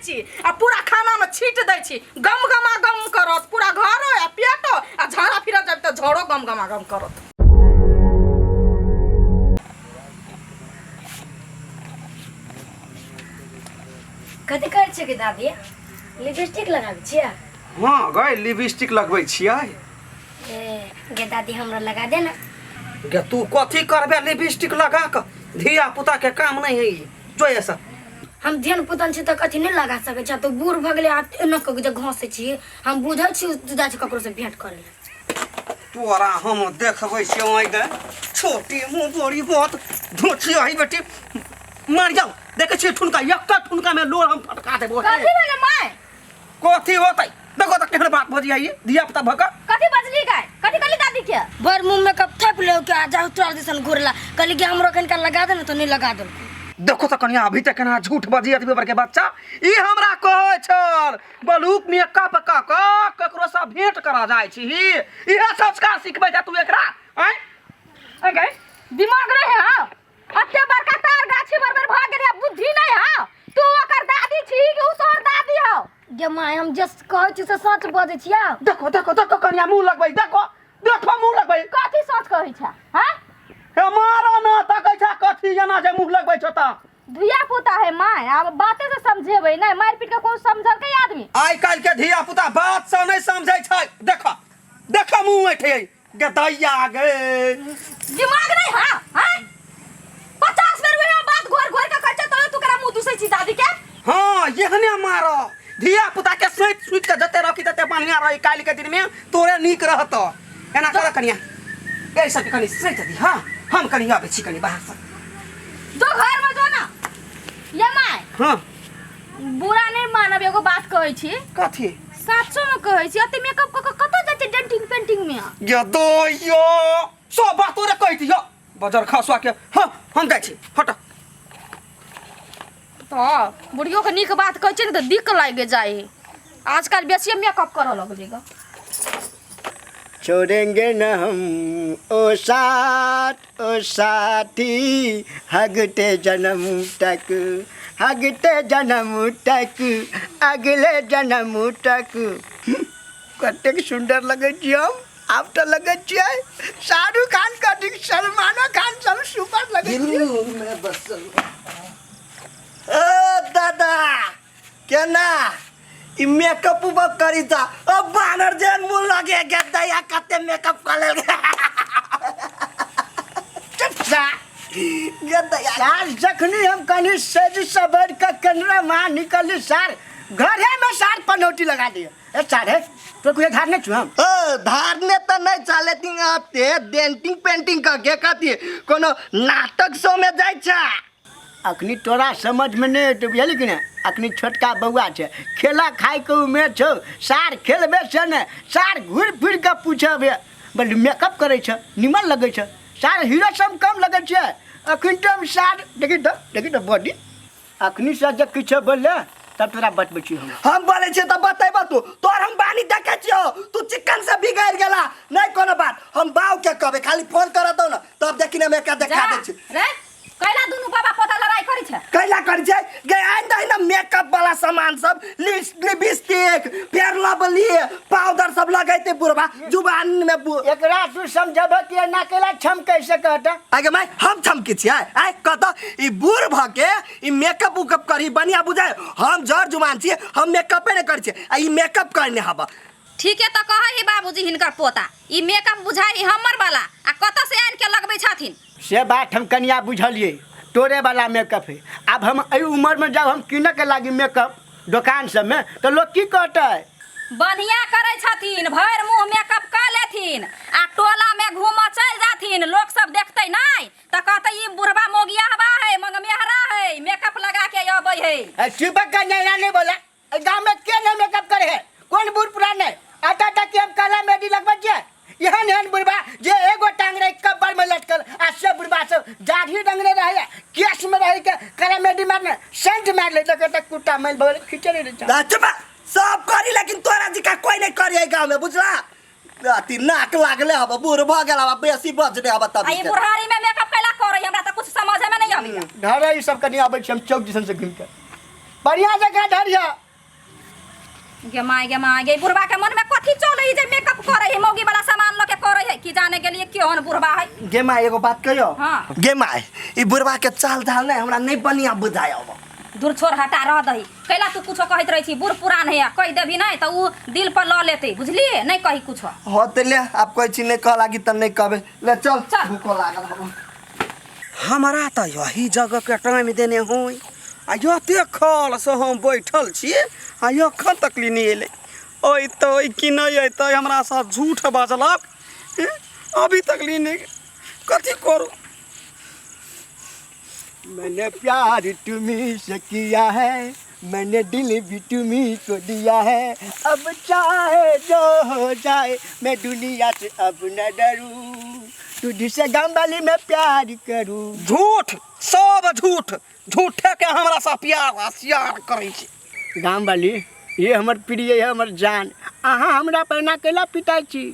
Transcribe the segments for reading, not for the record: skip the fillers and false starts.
छी आ पूरा खाना में छीट दै छी गम गमा गम करत पूरा घरो आ पेटो आ झाड़ा फिरत जाब तऽ झोरो गम गमा गम करत। कथी करै छियै गे दादी? लिपस्टिक लगाबै छियै? हँ गै, लिपस्टिक लगबै छियै। ए गे दादी, हमरा लगा दे ना। गे तू कथी करबे लिपस्टिक लगा कऽ? धिया पुता के काम नहीं है ई, जो ऐसा। हम ध्यान पुतन छी तऽ कथी नहि लगा सकै छी? तो बूढ़ भऽ गेलै आ एना कऽ जे घसै छी, हम बुझै छी तू जाइ छी ककरो से भेंट करै लए। तोरा हम देखबै छियौ आइ गे, छोटी मुँह बड़ी बहुत धोची आई बेटी मार जाओ। देखै छियै ठुनका, एक ठुनका में लोर हम फटका देबो। कथी भेलै माय? कथी होतै? देखो तऽ केहन बात भऽ जाइए धिया पुता भऽ कऽ। कथी बजली गाय? कथी कहली दादी के? भर मुँह में कप थप ले के आ जाओ तोरा दिसन घुरला। कहली कि हमरो कनिका लगा दे ने, तो नहीं लगा देलको। देखो तऽ कनिया, अभी तक केना झूठ बजी अतबे बड़के बच्चा। ई हमरा कहै छल बलूक मेकअप कऽ कऽ ककरो सँ भेंट करऽ जाइ छी। इहे संस्कार सिखबै छै तू एकरा? आँय आँय गै, दिमाग नहीं है? हाँ, अते बड़का तार गाछी बरबर भऽ गेलै, बुद्धि नहीं है? तू ओकर दादी छी कि उ तोहर दादी हौ? गे माय, हम जे कहै छी से सच बजै छियै। देखो देखो देखो कनिया मुँह लगबै, देखो देखो मुँह लगबै। कथी सच कहै छै? हाँ हे मारो ना तकै छै कथी एना जे मुँह लगबै छौ तऽ। धिया पुता है माय, आब बाते से समझेबै नहीं, मारि पीट के कोई समझलकै आदमी? आइ काल्हि के धिया पुता बात से नहीं समझै छै। देखो देखो मुँह ऐठे गदैया गे। दिमाग नहीं है? हैं 50 बेर वह बात घोर घोर के कहै छै तो तू करा मुंह दुसै छी दादी के। हाँ एहने मारो धिया पुता के, सोचि सोचि के जते रखी तते बढ़िया रही। काल्हि के दिन में तोरे नीक रहत। एना कर कनिया, एहि सबके कनि सोचि दी। हाँ हम कनि अबै छी कनि बाहर से। जो घर में जो ना ये my. हाँ। बुरा नहीं मानब, एगो बात कहै छी। कथी? साचो में कहै छी, अते मेकअप क के कतऽ जाइ छै डेंटिंग पेंटिंग में? ये दो यो सब बात तोरे कहि दियो बजर खसुआ के। हाँ हम जाइ छी, हट। तऽ बुढ़ियो के नीक बात कहै छै ने तऽ दिक लागि जाइ है। आजकल बेसिए मेकअप करऽ लगलै ग। छोड़ेंगे न हम ओ साथ ओ साथी, हगते जन्म तक, हगते जन्म तक, अगले जन्म तक। कतेक सुन्दर लगै छी हम। आब तऽ लगै छियै शाहरुख खान, कथी सलमानो खान सब सुपर लगै छियै। दिल में बसल। ओ दादा, केना ई मेकअप उकअप करी ता ओ बानर जेहन मुँह लगे गे दैया, कते मेकअप कऽ लेल चचा गे दैया। सार जखनी हम कनी सेज सबर के केनरा माँ निकली, सार घरे में सार पनौती लगा दिए। ए सार है तो कोई धार नहीं छु हम। ओ धारने तऽ नहि चले तीन आते डेंटिंग पेंटिंग कऽ के कथी कोनो नाटक शो में जाइ छै। अखनी तोरा समझ में नहीं एतौ, बुझली कि नहीं? अखनी छोटका बौआ छै, खेला खाय के उमेर छौ। सार खेलबे से ने सार घुरि फिर के पूछबे, बोल मेकअप करै छ, निमन लगै छ, सार हीरो सब कम लगै छै अखन तो हम। सार देखी तो, देखी तो बॉडी। अखनी से जे किछु बोलले तब तोरा बतबै छी हम। हम बोलै छियै तऽ बतेबा तू। तोर हम बानी देखै छियौ, तू चिकन से बिगड़ गेला। नहीं कोनो बात, हम बाऊ के कहबै, खाली फोन कर दौ ना तब देखी ने हम एकरा देखा जा दै छी। रे, कैला दुनू बाबा पोता लड़ाई करै छै? कैला करै छै गे? आनि दही ने मेकअप वाला सामान सब, लिपस्टिक, फेयर लवली, पाउडर सब लगैते बुढ़बा जुबान में एकरा तू समझब कि एना केला छम कैसे कहता? आगे माय, हम छमकी छियै? आइ कत ई बूढ़ भ के ई मेकअप उकअप करी बढ़िया बुझाय। हम जर जुबान छियै, हम मेकअपे नहि करै छियै आ ई मेकअप करने हब। ठीके तऽ कहै ही बाबूजी, हिनकर पोता ई मेकअप बुझाइ हमर वाला आ कतऽ से आनि के लगबै छथिन। से बात हम कनिया बुझलियै, तोरे वाला मेकअप है। आब हम एहि उम्रमे जब हम कीनऽ के लागी मेकअप दोकान सबमे तऽ लोक की कहतै? बढ़िया करै छथिन, भरि मुँह मेकअप कऽ लेथिन आ टोला में घूमऽ चलि जाथिन, लोक सब देखतै नहि तऽ कहतै ई बुढ़बा मोगियाहबा है, मंगमेहरा है, मेकअप लगा के अबै है। ए, चुप कनिया, एना नहीं बोला। एहि गाँव में के नहीं मेकअप करे है? कौन बूढ़ पुरान नहीं आता था कि हम काला मेहंदी लगबै छियै? एहन एहन बुढ़बा जे एगो टांग रहे कब्बर में लटकल आ से बुढ़बा सब दाढ़ी रंगने रहे, केश में रहे के काला मेहंदी मारने सेंट मार ले तक कुत्ता मैल भगल खींचे रहे छै। आ, चुप, सब करी लेकिन तोरा जिका कोई नहीं करी एहि गाँव में, बुझला? अथी नाक लागले हब, बूढ़ भऽ गेल हब, बेसी बजने हब तब। आ ई बुढ़ारी में मेकअप कैला करै? हमरा तऽ कुछ समझे में नहीं अबैया। धरे ई सब कनि, आबै छी हम चौक दिसन से घुमि के। बढ़िया जगह धरिया। गे माय, गे माय गे, बुढ़बा के मन में कथी चले जे मेकअप करे है, मौगी वाला सामान लके करे है, की जाने के लिए केहन बुढ़बा है। गे माय, एगो बात कहियो? हाँ। गे माय, ई बुढ़वा के चाल ढाल नहीं हमरा नहीं बढ़िया बुझाय अब। दूर छोड़, हटा, रह दही। कैला तू कुछो कहैत रहै छी? बूढ़ पुरान है, कहि देबही नहीं तऽ उ दिल पर लऽ लेतै, बुझलिए? नहीं कही कुछो। हो तऽ ले, आब कहै छी नहीं कह लागी तऽ नहीं कहबे। ले चल। चल। भूखो लागल हम। हमरा तऽ यही जगह के टाइम देने होई आ एते खल से हम बैठल छी आ एखन तक ली नहि एलै। अयतै कि नहि अयतै? हमरा साथ झूठ बाजलक हैं? अभी तक ली नहि। कथी करू? मैंने प्यार तुम्ही से किया है, मैंने दिल भी तुम्ही को दिया है, अब चाहे जो हो जाए, मैं दुनिया से अब न डरूं, तुझसे गाम वाली मैं प्यार करूं। झूठ, सब झूठ, झूठे के हमरा से प्यार आ सियार करै छी। गाम वाली, ये हमर प्रिय है, हमर जान, अहाँ हमरा पर एना कैला पिटाइ छी?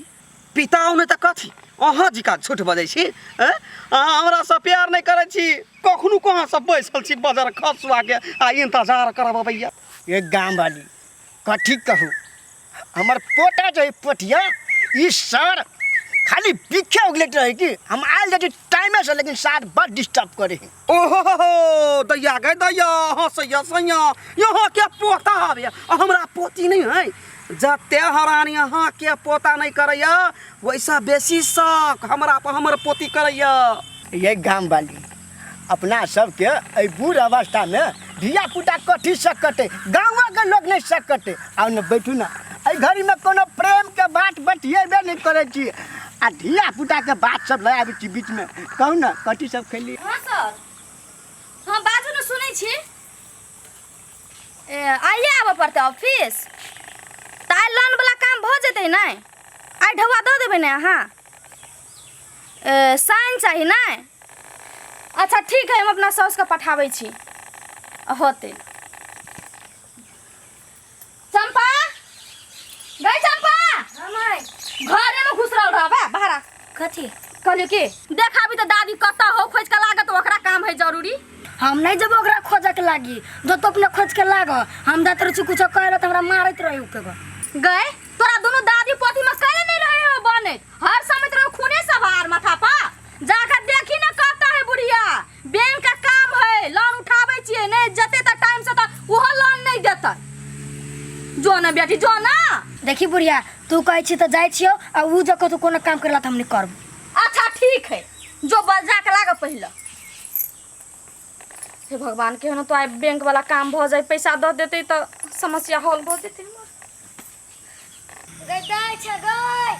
पिताओ नहि तऽ कथी? अहाँ जिका झूठ बजै छी हैं? अहाँ हमरा से प्यार नहि करै छी। कखनो कहाँ से बैसल छी बजर खसुआ के आ इंतजार करब अबैया। ये गाम वाली, कथी कहू, हमर पोता जे पोतिया ई सर खाली बिखे उगलैत रहे कि हम आयल जाइ टाइमे से, लेकिन सार बड़ डिस्टर्ब करे है। ओहो हो हो, दैया गे दैया, हँसैया सैया, यहाँ के पोता आबैया आ हमरा पोती नहीं है। जते हरानी अहाँ के पोता नहीं करैया, वैसा बेसी शौक हमरा पर हमर पोती करैया। ये गाम वाली, अपना सबके एहि बूढ़ अवस्थामे धिया पुता कथी सकते? गाँवके लोक नहीं सकते। आउ ने, बैठू ने। एहि घड़ीमे कोनो प्रेमके बात बतियेबे नहि करै छी आ धिया पुताके बात सब लए आबै छी बीचमे। कहू ने, कथी सब खेली? हाँ सर, हाँ, बाजू ने, सुनै छी। ए, आइए आबऽ पड़तै ऑफिस? तऽ आइ लोन वाला काम भऽ जेतै ने? आइ ढौआ दऽ देबै ने अहाँ? ए, साइन चाही ने? अच्छा ठीक है, हम अपना साउसके पठाबै छी, होतै। चंपा गई, चंपा, घरे में घुस रहल रहबे, बाहर आ। कथी? कहलियो कि देखाबी तऽ दादी कतऽ हो, खोज के लागत, ओकरा काम है जरूरी। हम नहीं जब ओकरा खोजक लागी, जो तो अपने खोज के लाग। हम जाते रहे कुछो कहे तो हमरा मारैत रहे के। गए, तोरा दोनों दादी पोती में कैले नहीं रहे हो बने? हर समय तोरा खूने सवार माथा पा। जाकर देखी न कहता है बुढ़िया, बैंक का काम है, लोन उठाबै छियै, नहीं जते त टाइम से त ओहो लोन नहीं देतै। जो ना बेटी, जो ना। देखी बुढ़िया, तू कहै छी तऽ जाइ छियौ, आ उ जे कतौ कोनो काम करला तऽ हम नहीं करब। अच्छा ठीक है, जो बस जाके लाग पहले। हे भगवान, केहनो तो आइ बैंक वाला काम भऽ जाए, पैसा दऽ देतै तऽ समस्या हल भऽ जेतै हमर। गै दाइ छै, गै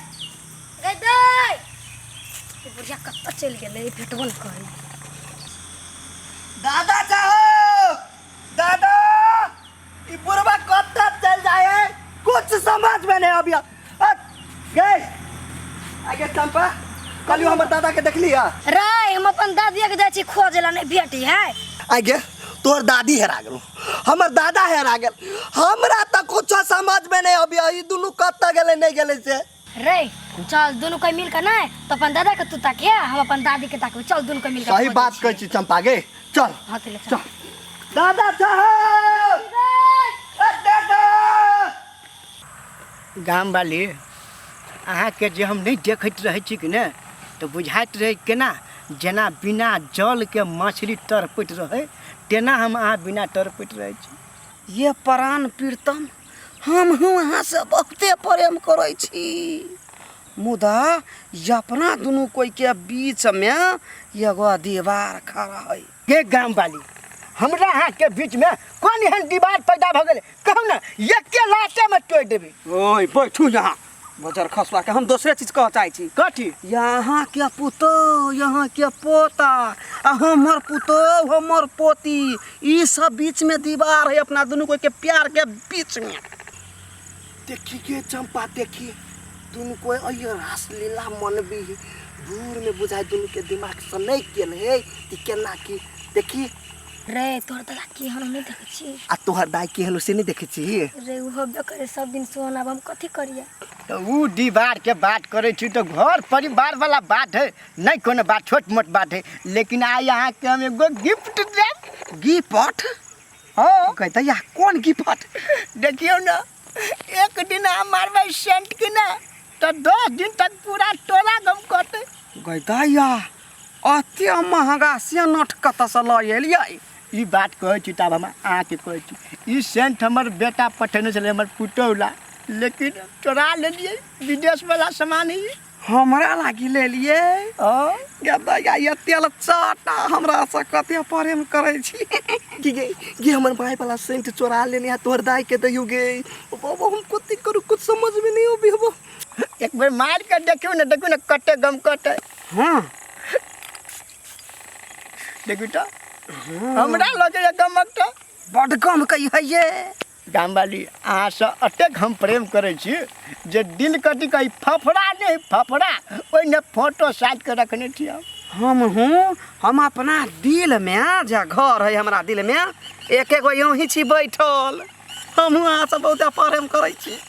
गै दाइ। ई बुढ़िया कतऽ चलि गेलै? भेटबो नहि करै। दादा चाहो, दादा, ई बुढ़वा कब चल जाए, कुछ समझ में नहीं अभी। गए आगे चंपा, कल हमर दादा के देखली है? रे, हम अपन दादी के जाइ छी खोजे ला, नहीं भेटी है। आगे तोर दादी हेरा गेल, हमर दादा हेरा गेल, हमरा तऽ कुछ समझ में नहीं अभी, ई दुनू कतऽ गेलै नहीं गेलै से। रे चल, दुनू कोई मिल के नहीं तो अपन दादा के तू ताकिए, हम अपन दादी के ताकबे। चल, दुनू कोई मिल के सही खोजै बात छियै। कहै छी चंपा गे, चल। हाँ तऽ ले चल। चल। दादा साहब, ए दादा। गाम वाली, अहाँके जे हम नहि देखैत रहै छी कि ने, तऽ बुझाइत रहै केना जेना बिना जलके मछली तड़पैत रहै, तेना हम अहाँ बिना तड़पैत रहै छी। ये प्राण प्रीतम, हम हूँ अहाँ से बहुते प्रेम करै छी, मुदा अपना दुनू कोई के बीच में एगो दीवार खड़ा है। गे गाम वाली, हमरा अहाँके बीचमे कोन एहन दीवार पैदा भऽ गेलै? कहू ने, एके लातेमे तोड़ि देबै। ओए बैठू यहाँ बजर खसवा के, हम दोसरे चीज कह चाहै छी। कथी? यहाँ के पुतोह, यहाँ के पोता आ हमर पुतोह, हमर पोती, ई सब बीच में दीवार है अपना दुनू कोई के प्यार के बीच में। देखी के चंपा, देखी, दुनू कोई अइयो रासलीला मनबी दूर में बुझाय दुनू के दिमाग से नहीं गेल है कि केना की। देखी। रे, तोहर दादा की हम नहीं देखै छी। आ तोहर दाई केहन से नहीं देखै छी? रे, उ होबे करे सब दिन सोन, आब हम कथी करिए? तऽ उ दीवारके बात करै छी तऽ घर परिवार वाला बात है, नहि कोनो बात, छोट मोट बात है, लेकिन आइ अहाँके हम एगो गिफ्ट देब। गिफ्ट? हाँ। कहते या कोन गिफ्ट? देखियौ ने, एक दिन अहाँ मारबै सेंट कि ने तऽ 10 दिन तक पूरा टोला गम करतै। गै या अते महंगा सेनट कतऽसँ लऽ एलियै? ई बात कहै छी तब हम अहाँके कहै छी, ई सेंट हमर बेटा पठेने छलै, हमर पुतोहु ला, लेकिन चोरा लेलियै, विदेशवला सामान है ई। हमरा लागी लेलियै? हँ। गे दैया, एते चाटा हमरा से कते प्रेम करै छी। गे गे गे, हमर माय वाला सेंट चोरा लेने है, तोहर दाई के दहियो गे। बाबा, हम कथी करू, कुछ समझ में नहीं अबे हबो। एक बेर मारि के देखियौ ने, देखियौ ने कते गम कते। हाँ। देखियौ तऽ हमरा लगैए गमक तऽ बड गम कही है ये। गामवाली, अहाँसँ एतेक हम प्रेम करै छी जे दिल कथी कही, फफड़ा नहि फफड़ा, ओहिमे फोटो साटि कऽ रखने छी हम। हम हूँ, हम अपना दिल में जे घर है, हमरा दिल में एक एगो यहीं छी बैठल। हमहूँ अहाँ से बहुत प्रेम करै छी।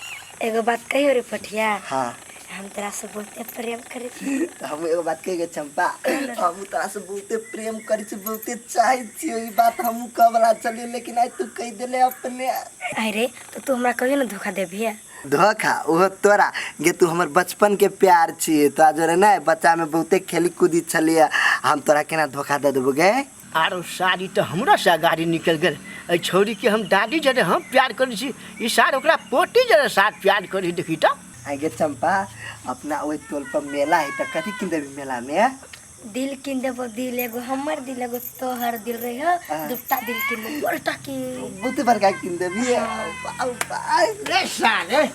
एगो बात कहियो रे पठिया? हाँ। हम तोरा से बहुते प्रेम करे छी। हम एगो बात कही गे चंपा? हम तोरा से बहुते प्रेम करै छी, बहुते चाहै छी। ई बात हमहूँ कहऽ वाला छलियै, लेकिन आइ तू कहि देले अपने। अरे तो तू हमरा कहियो ना धोखा देबही? धोखा, ओहो तोरा? गे, तू हमर बचपन के प्यार छी। तोरा जोरे ने बच्चा में बहुते खेली कूदी छलियै, हम तोरा केना धोखा दे देबो गे? आरो साड़ी तऽ हमरोसँ गाड़ी निकलि गेल। एहि छौड़ीके हम दादी जरे हम प्यार करै छी, ई सार ओकरा पोती जरे सार प्यार करै, देखी तऽ। आइ गे चंपा, अपना ओहि टोल पर मेला है तऽ कथी किन देबी मेला में? दिल किन देबो, दिल। एगो हमर दिल, एगो तोहर दिल रही हो। दूटा दिल किन देबो, बड़टा की बहुते बड़का किन देबी। रे सारे,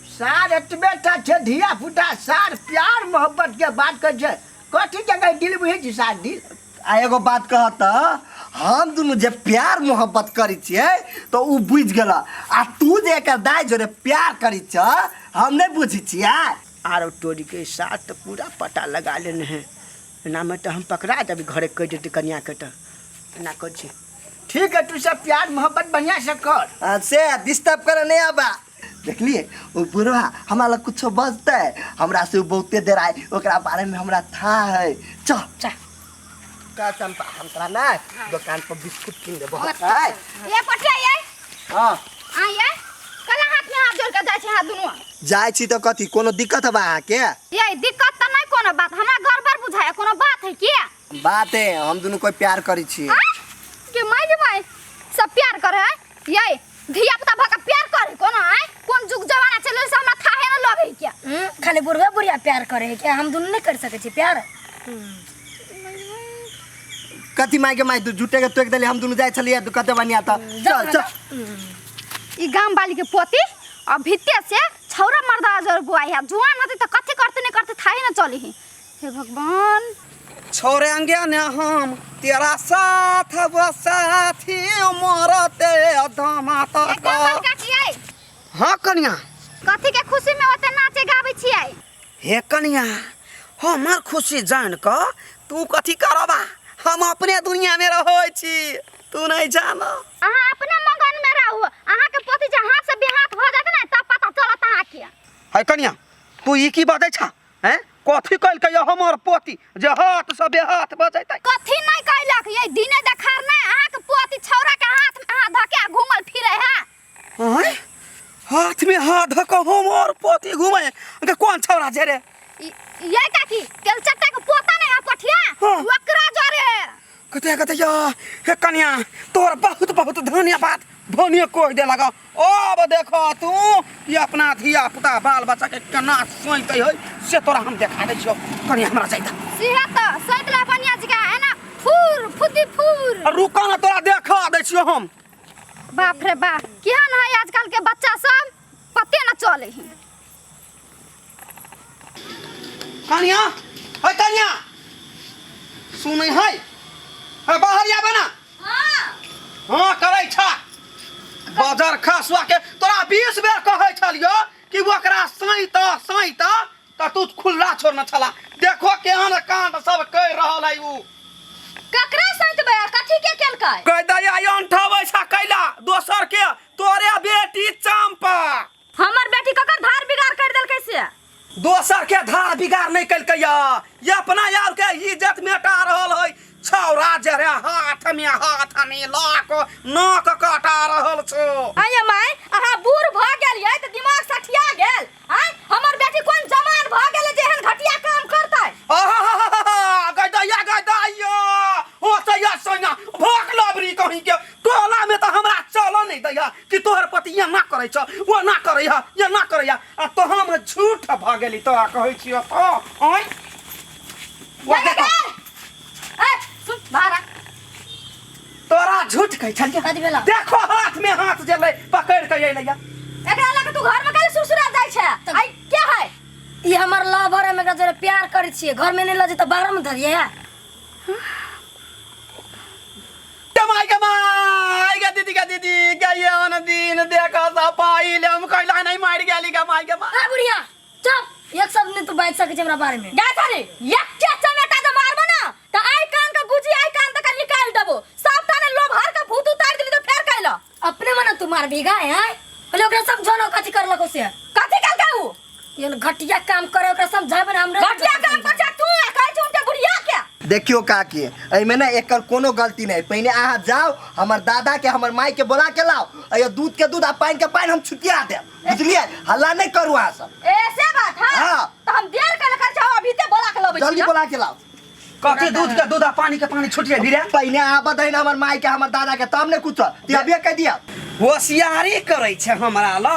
सार एतबे टा छै धिया पुता, सार प्यार मोहब्बत के बात करै छै, कथी जगह दिल बुझै छी सार दिल? आ एगो बात कह तऽ, हम दुनू जे प्यार मोहब्बत करै छियै तऽ उ बुझि गेल, आ तू जे एकर दाइ जोरे प्यार करै छ, हम नहि बुझै छियै। आरो तोरी के, सार तऽ पूरा पता लगा लेने है। एनामे तऽ हम पकड़ा देबै, घरे कहि देतै कनियाके। तऽ एना करै छी, ठीक है, तू सब प्यार मोहब्बत बढ़िया से कर। आ, से डिस्टर्ब करे नहीं आबा। देखलिए, ओ बुढ़वा हमरा लग कुछो बजतै, हमरा से उ बहुते देर आय, ओकरा बारे में हमरा था है। चल चल का चंपा, हम तोरा ना दुकान पर बिस्कुट किन देबो है। ये पटिया ये। हां। आ ये कला हाथ में हाथ जोड़ के जाइ छै हाथ दुनू। जाइ छी तऽ कथी, कोनो दिक्कत बा अहाँके? ये दिक्कत तऽ नहि कोनो बात, हमरा गड़बड़ बुझाय, कोनो बात है की? बात है, हम दुनू कोई प्यार करै छी। आ? के my गे my, सब प्यार करे है ये धिया पुता भऽ के प्यार करे कोनो? आय कोन जुग जमाना चले से हमरा थाहे न लगे क्या। खाली बुढ़वा बुढ़िया प्यार करे है क्या? हम दुनू नहीं कर सके छी प्यार? कथी माय के माय, तू झूठे के तोक देली। हम दुनू जाइ छलियै कते बनिया तऽ चल चल। ई गाम वाली के पोती अब भित्ते से छौरा मर्दा जर बुआई है, जुआन होते त कथी करते नहीं करते थाहे न चली ही। हे भगवान। छोड़ेंगे न हम तेरा साथ, वो साथी मरते दम तक। एकदम बड़का छियै। हाँ कनिया। कथी के खुशी में ओते नाचे गाबै छियै? हे कनिया, हमर खुशी जान कऽ तू कथी करबा? हम अपने दुनिया में रहै छी, तू नहीं जान। अहाँ अपने मगन में रहू, अहाँ के पोती जे हाथ से बेहाथ भऽ जात ने तब पता चलत अहाँ के। है कनिया, तू ई की बजै छा? हैं, कथी कलकै हमर पोती जे हाथ से बेहाथ बजैतै? कथी नहीं कैलक ये, दिने देखार नहीं अहाँ के पोती छौरा के हाथ में हाथ धके घूमल फिरे है। आँय, हाथ में हाथ धऽ कऽ हमर पोती घूमे के? कोन छौरा जे रे? ये काकी, तेल चट्टा के पोता नहीं है पठिया। हाँ। ओकरा जरे। कते कते या। हे कन्या, तोहर बहुत बहुत धन्यवाद, धन्य कह दे लगा। अब देखो तू कि अपना धिया पुता बाल बच्चा के केना सोचते है, से तोरा हम देखा दै छियौ। कन्या, हमरा चाहिए। सिहे त सैतला बनिया जी का है ना, फूर फुदी फूर। रुका ना, तोरा देखा दै छियौ हम। बाप रे बाप, केहन है आजकल के बच्चा सब, पते न चले है। कन्या, है कन्या, सुनै है? है बाहर आबे ना। हाँ, करै छा बजर खसुआ के। तोरा 20 बेर कहै छलियो कि ओकरा सैत सैत, तऽ तू खुल्ला छोड़ने छला। देखो केहन कांड सब कहि रहल है उ। ककरा सैतबै? कथी के केलकै? कह दया अंठबै छा कैला दोसर के, तोरे बेटी चंपा। हमर बेटी ककर धार बिगाड़ कर देलकै से? दोसर के धार बिगाड़ नहीं कलकै या, ये अपना यार के इज्जत मेटा रहल है छौरा जरे हाथ हाथ में हाथ में लऽ कऽ नाक कटा रहल छौ। आय माय, अहाँ बूढ़ भऽ गेलियै तऽ दिमाग सठिया गेल। आय हमर बेटी कोन जवान भऽ गेलै जे एहन घटिया काम करतै? आहा गदैया गदैया, ओ सैया सैया भोक लबरी कहीं के टोला में तो हमरा चल नहीं दैया कि तोहर पति एना करै छ, ओ ना करै ह, एना करै ह, आ तो हम झूठ भऽ गेली तोरा कहै छियौ तो। आँय ओ देखो। ए सुन बाहर आ। तोरा झूठ कहै छलियै। कथी भेलौ? देखो हाथ में हाथ जे लै पकड़ के अइलैया। एकरा लग तू घर में काहे सुरसुरा जाइ छै? आई के है? ई हमर लवर है, हम एकरा जोरे प्यार करै छियै। घर में नहीं लऽ जेतै बाहर में धरियै। कमाई कमाई गे दीदी गे दीदी गे आन दिन देख सपाई ले हम कैला नहीं मार गेली कमाई कमाई। ए बुढ़िया चुप, एक शब्द नहीं तू बाजि सकै छै हमरा बारे में। गे छड़ी एक चमेटा जे मारबो ना त आई कान के गुजी आई कान तक निकाल देबो। सबटा ने लोभर के भूत उतार देली तो फेर कैला अपने मने तू मार भीगा है। आय पहिले ओकरा समझानो कथी करलको से। कथी करलकै उ? ये घटिया काम करे ओकरा समझाबे ना हमरा। घटिया काम कर छै तू आ कहै छै उनके बुढ़िया के। देखियो काकी, एहिमे ने एकर कोनो गलती नहीं। पहिने अहाँ जाओ हमर दादा के हमर माई के बोला के लाओ, अयो दूध के दूध आ पानि के पानि हम छुटिया देब, बुझलियै? हल्ला नहीं करू अहाँ सब। ऐसे बात है? हाँ। तो हम देर कर कर जाओ अभी ते बोला के लाबै जल्दी छियै। बोला के लाओ। कथी दूध के दूध आ पानी के पानी छुटिया भी रे? पहिने आबऽ दही हमर माई के हमर दादा के तब ने कुछ ते अभिये कह दिया। होशियारी करै छै हमरा ल,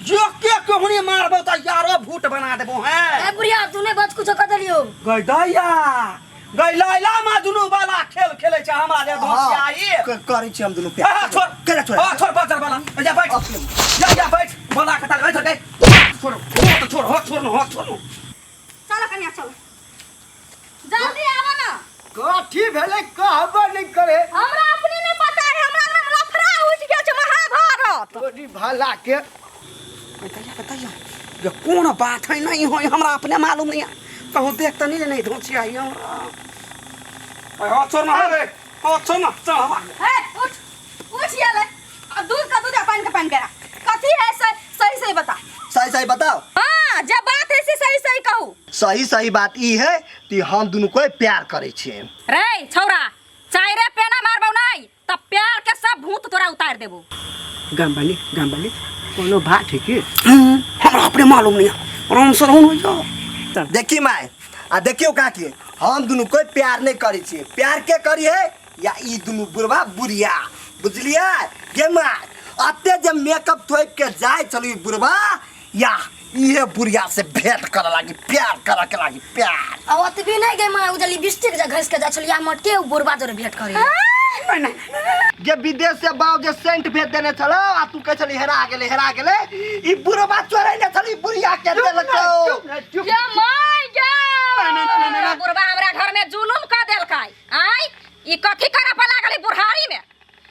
जो के केहनी मारबो त यारो भूत बना देबो हैं। ए बुढ़िया तू नहीं बच कुछ कह देलियो। गई दैया गई लैला मजनू वाला खेल खेलै छै हमरा जे होशियारी करै छी हम दुनू प्यार। आ, छोड़ केना छोड़? आ, छोड़ बजर वाला, जा बैठ, जा जा बैठ बोला के ताल बैठ गई। छोड़ हो छोड़ हो छोड़ हो छोड़। चलो कन्या चलो जल्दी आवा ना। कथी भेलै कहबो नहीं करे। हमरा अपने नहीं पता है, हमरा नाम लफड़ा उठ गेल छै महाभारत। तोरी भला के बताइए बताइए ये कौन बात है? नहीं हो हमरा अपने मालूम नहीं है। कहूँ देख तो नहीं नहीं धोची आई हमरा। हो छोड़ ना रे, हो छोड़ ना चल हवा। ए उठ उठ ये ले, अब दूध का दूध आ पानी का पानी करा। कथी है सही सही बता। सही सही बताओ। हां जे बात है से सही सही कहू। सही सही बात ई है कि हम दुनू कोई प्यार करे छियै। रे छौरा चायरे पेना मारबौ नहीं त प्यार के सब भूत तोरा उतार देबो। गाम वाली कोनो बात है की? हमरा अपने मालूम नहीं है, आराम से रहू हो। देखी माय आ देखियो काकी, हम दुनू कोई प्यार नहीं करे छियै। प्यार के करी है या ई दुनू बुढ़वा बुढ़िया, बुझलियै? गे my अते जे मेकअप थोपि के जाय छलू ई बुढ़वा या इहे बुढ़िया से भेंट करे लागी, प्यार करे के लागी प्यार। आ ओतबी नहीं गे माय, उ जे लिपस्टिक जे घसि के जाय छलू या मटके उ बुढ़वा जोरे भेंट करे। नहीं नहीं जे विदेश से बाप जे सेंट भेज देने छलो आ तू कहै छली हेरा गेलै हेरा गेलै, ई बुढ़वा चोरैने छली बुढ़िया के देलकौ। ये my गे नहीं, नहीं, नहीं, नहीं, नहीं। बुढ़वा हमरा घर में जुलुम क देलकै। आय ई कथी करे पर लागल बुढ़ारी में?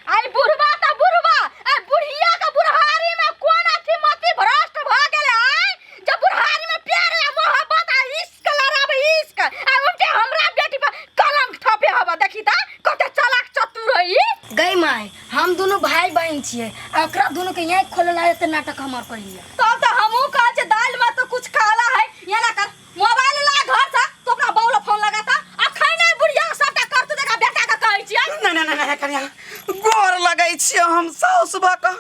आई बुढ़वा त बुढ़वा, आई बुढ़िया के बुढ़ारी में कोन अथी मति भ्रष्ट भ गेलै? आय जब बुढ़ारी में प्यार आ मोहब्बत आ इश्क लड़ाबे इश्क, आ उनके हमरा बेटी पर कलंक थपे हब। देखी त कते चालाक चतुर है ई। गई माय, हम दोनों भाई बहन छियै, एकरा दोनों के यहाँ खोले ला एते नाटक हमर कहिए। तब त हमहू कहै छियै दाल में तो कुछ काला है। एना कर मोबाइल ला घर से तो अपना बाउल फोन लगाता आ खैने बुढ़िया सबटा करतू देखा बेटा के कहै छियै। नहीं नहीं नहीं नहीं कन्या गोर लगै छियै हम साउस भऽ कऽ,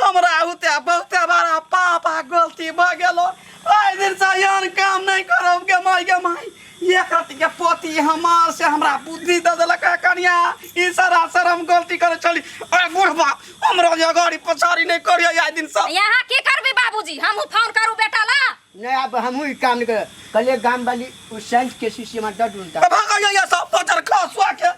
हमरा होते बहुते बड़ा पाप आ गलती भऽ गेलो। आइ दिन से एहन काम नहीं करब गे माय गे माय। एक रति के पति हमार से हमरा बुद्धि दऽ देलक है कन्या, ई सरासर हम गलती करै छली। अरे बुढ़बा हमरा जे अगाड़ी पछाड़ी नहीं करियै आइ दिन से। यहाँ की करबी बाबूजी? हमहू फोन करू बेटा ला। नहीं अब हमहू ई काम नहीं करब। कहलिए गाम वाली उ सेंट के शीशी में डर ढूंढता। भागा ये सब पचर खसुआ के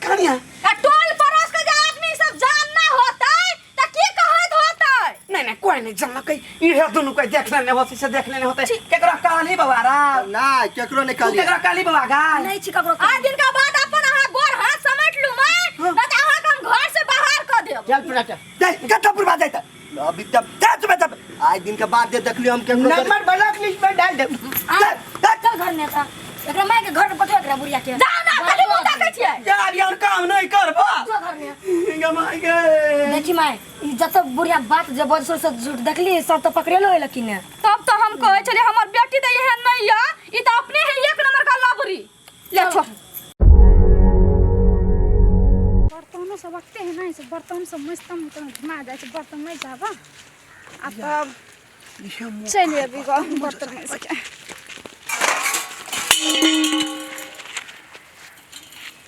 कन्या। आ टोल पड़ोस के जे आदमी सब जानना होतै त की कहैत होतै? नहीं नहीं कोई नहीं जानलकै, इहे दुनू कोई देख लेने होतै से देख लेने होतै। केकरा कहली बाबा रा? ना केकरो नहीं तू कहली। केकरा कहली बाबा गाय? नहीं छी ककरो। आ दिन के बाद अपन अहाँ गोर हाथ समेट लू मैं, न त अहाँ के हम घर से बाहर क देब। चल पूरा चल। दे गट्टा बुढ़वा जाइत अभी तब जा चुप चुप। आइ दिन के बाद जे देखलियो हम केकरो नंबर ब्लॉक लिस्ट में डाल दे। चल घर में था एकरा माय के घर में पठो एकरा बुढ़िया के। जाओ ना कथी मुंह ताकै छियै? यार यार काम नहीं करबा जो घर में। गे my गे। देखी माय, ई जत बुढ़िया बात जे बजसो से झूठ देखली सब तो पकड़ेलो होइल कि ने। तब तो हम कहै छलियै हमर बेटी त एहन नहीं या, ई त अपने है एक नंबर का लबरी। ले छोड़। बर्तन बर्तन सब मजतम उतम घुमा जाइ छै बर्तन नहि जाब आ तब चलि अबी गो बर्तन मजि के।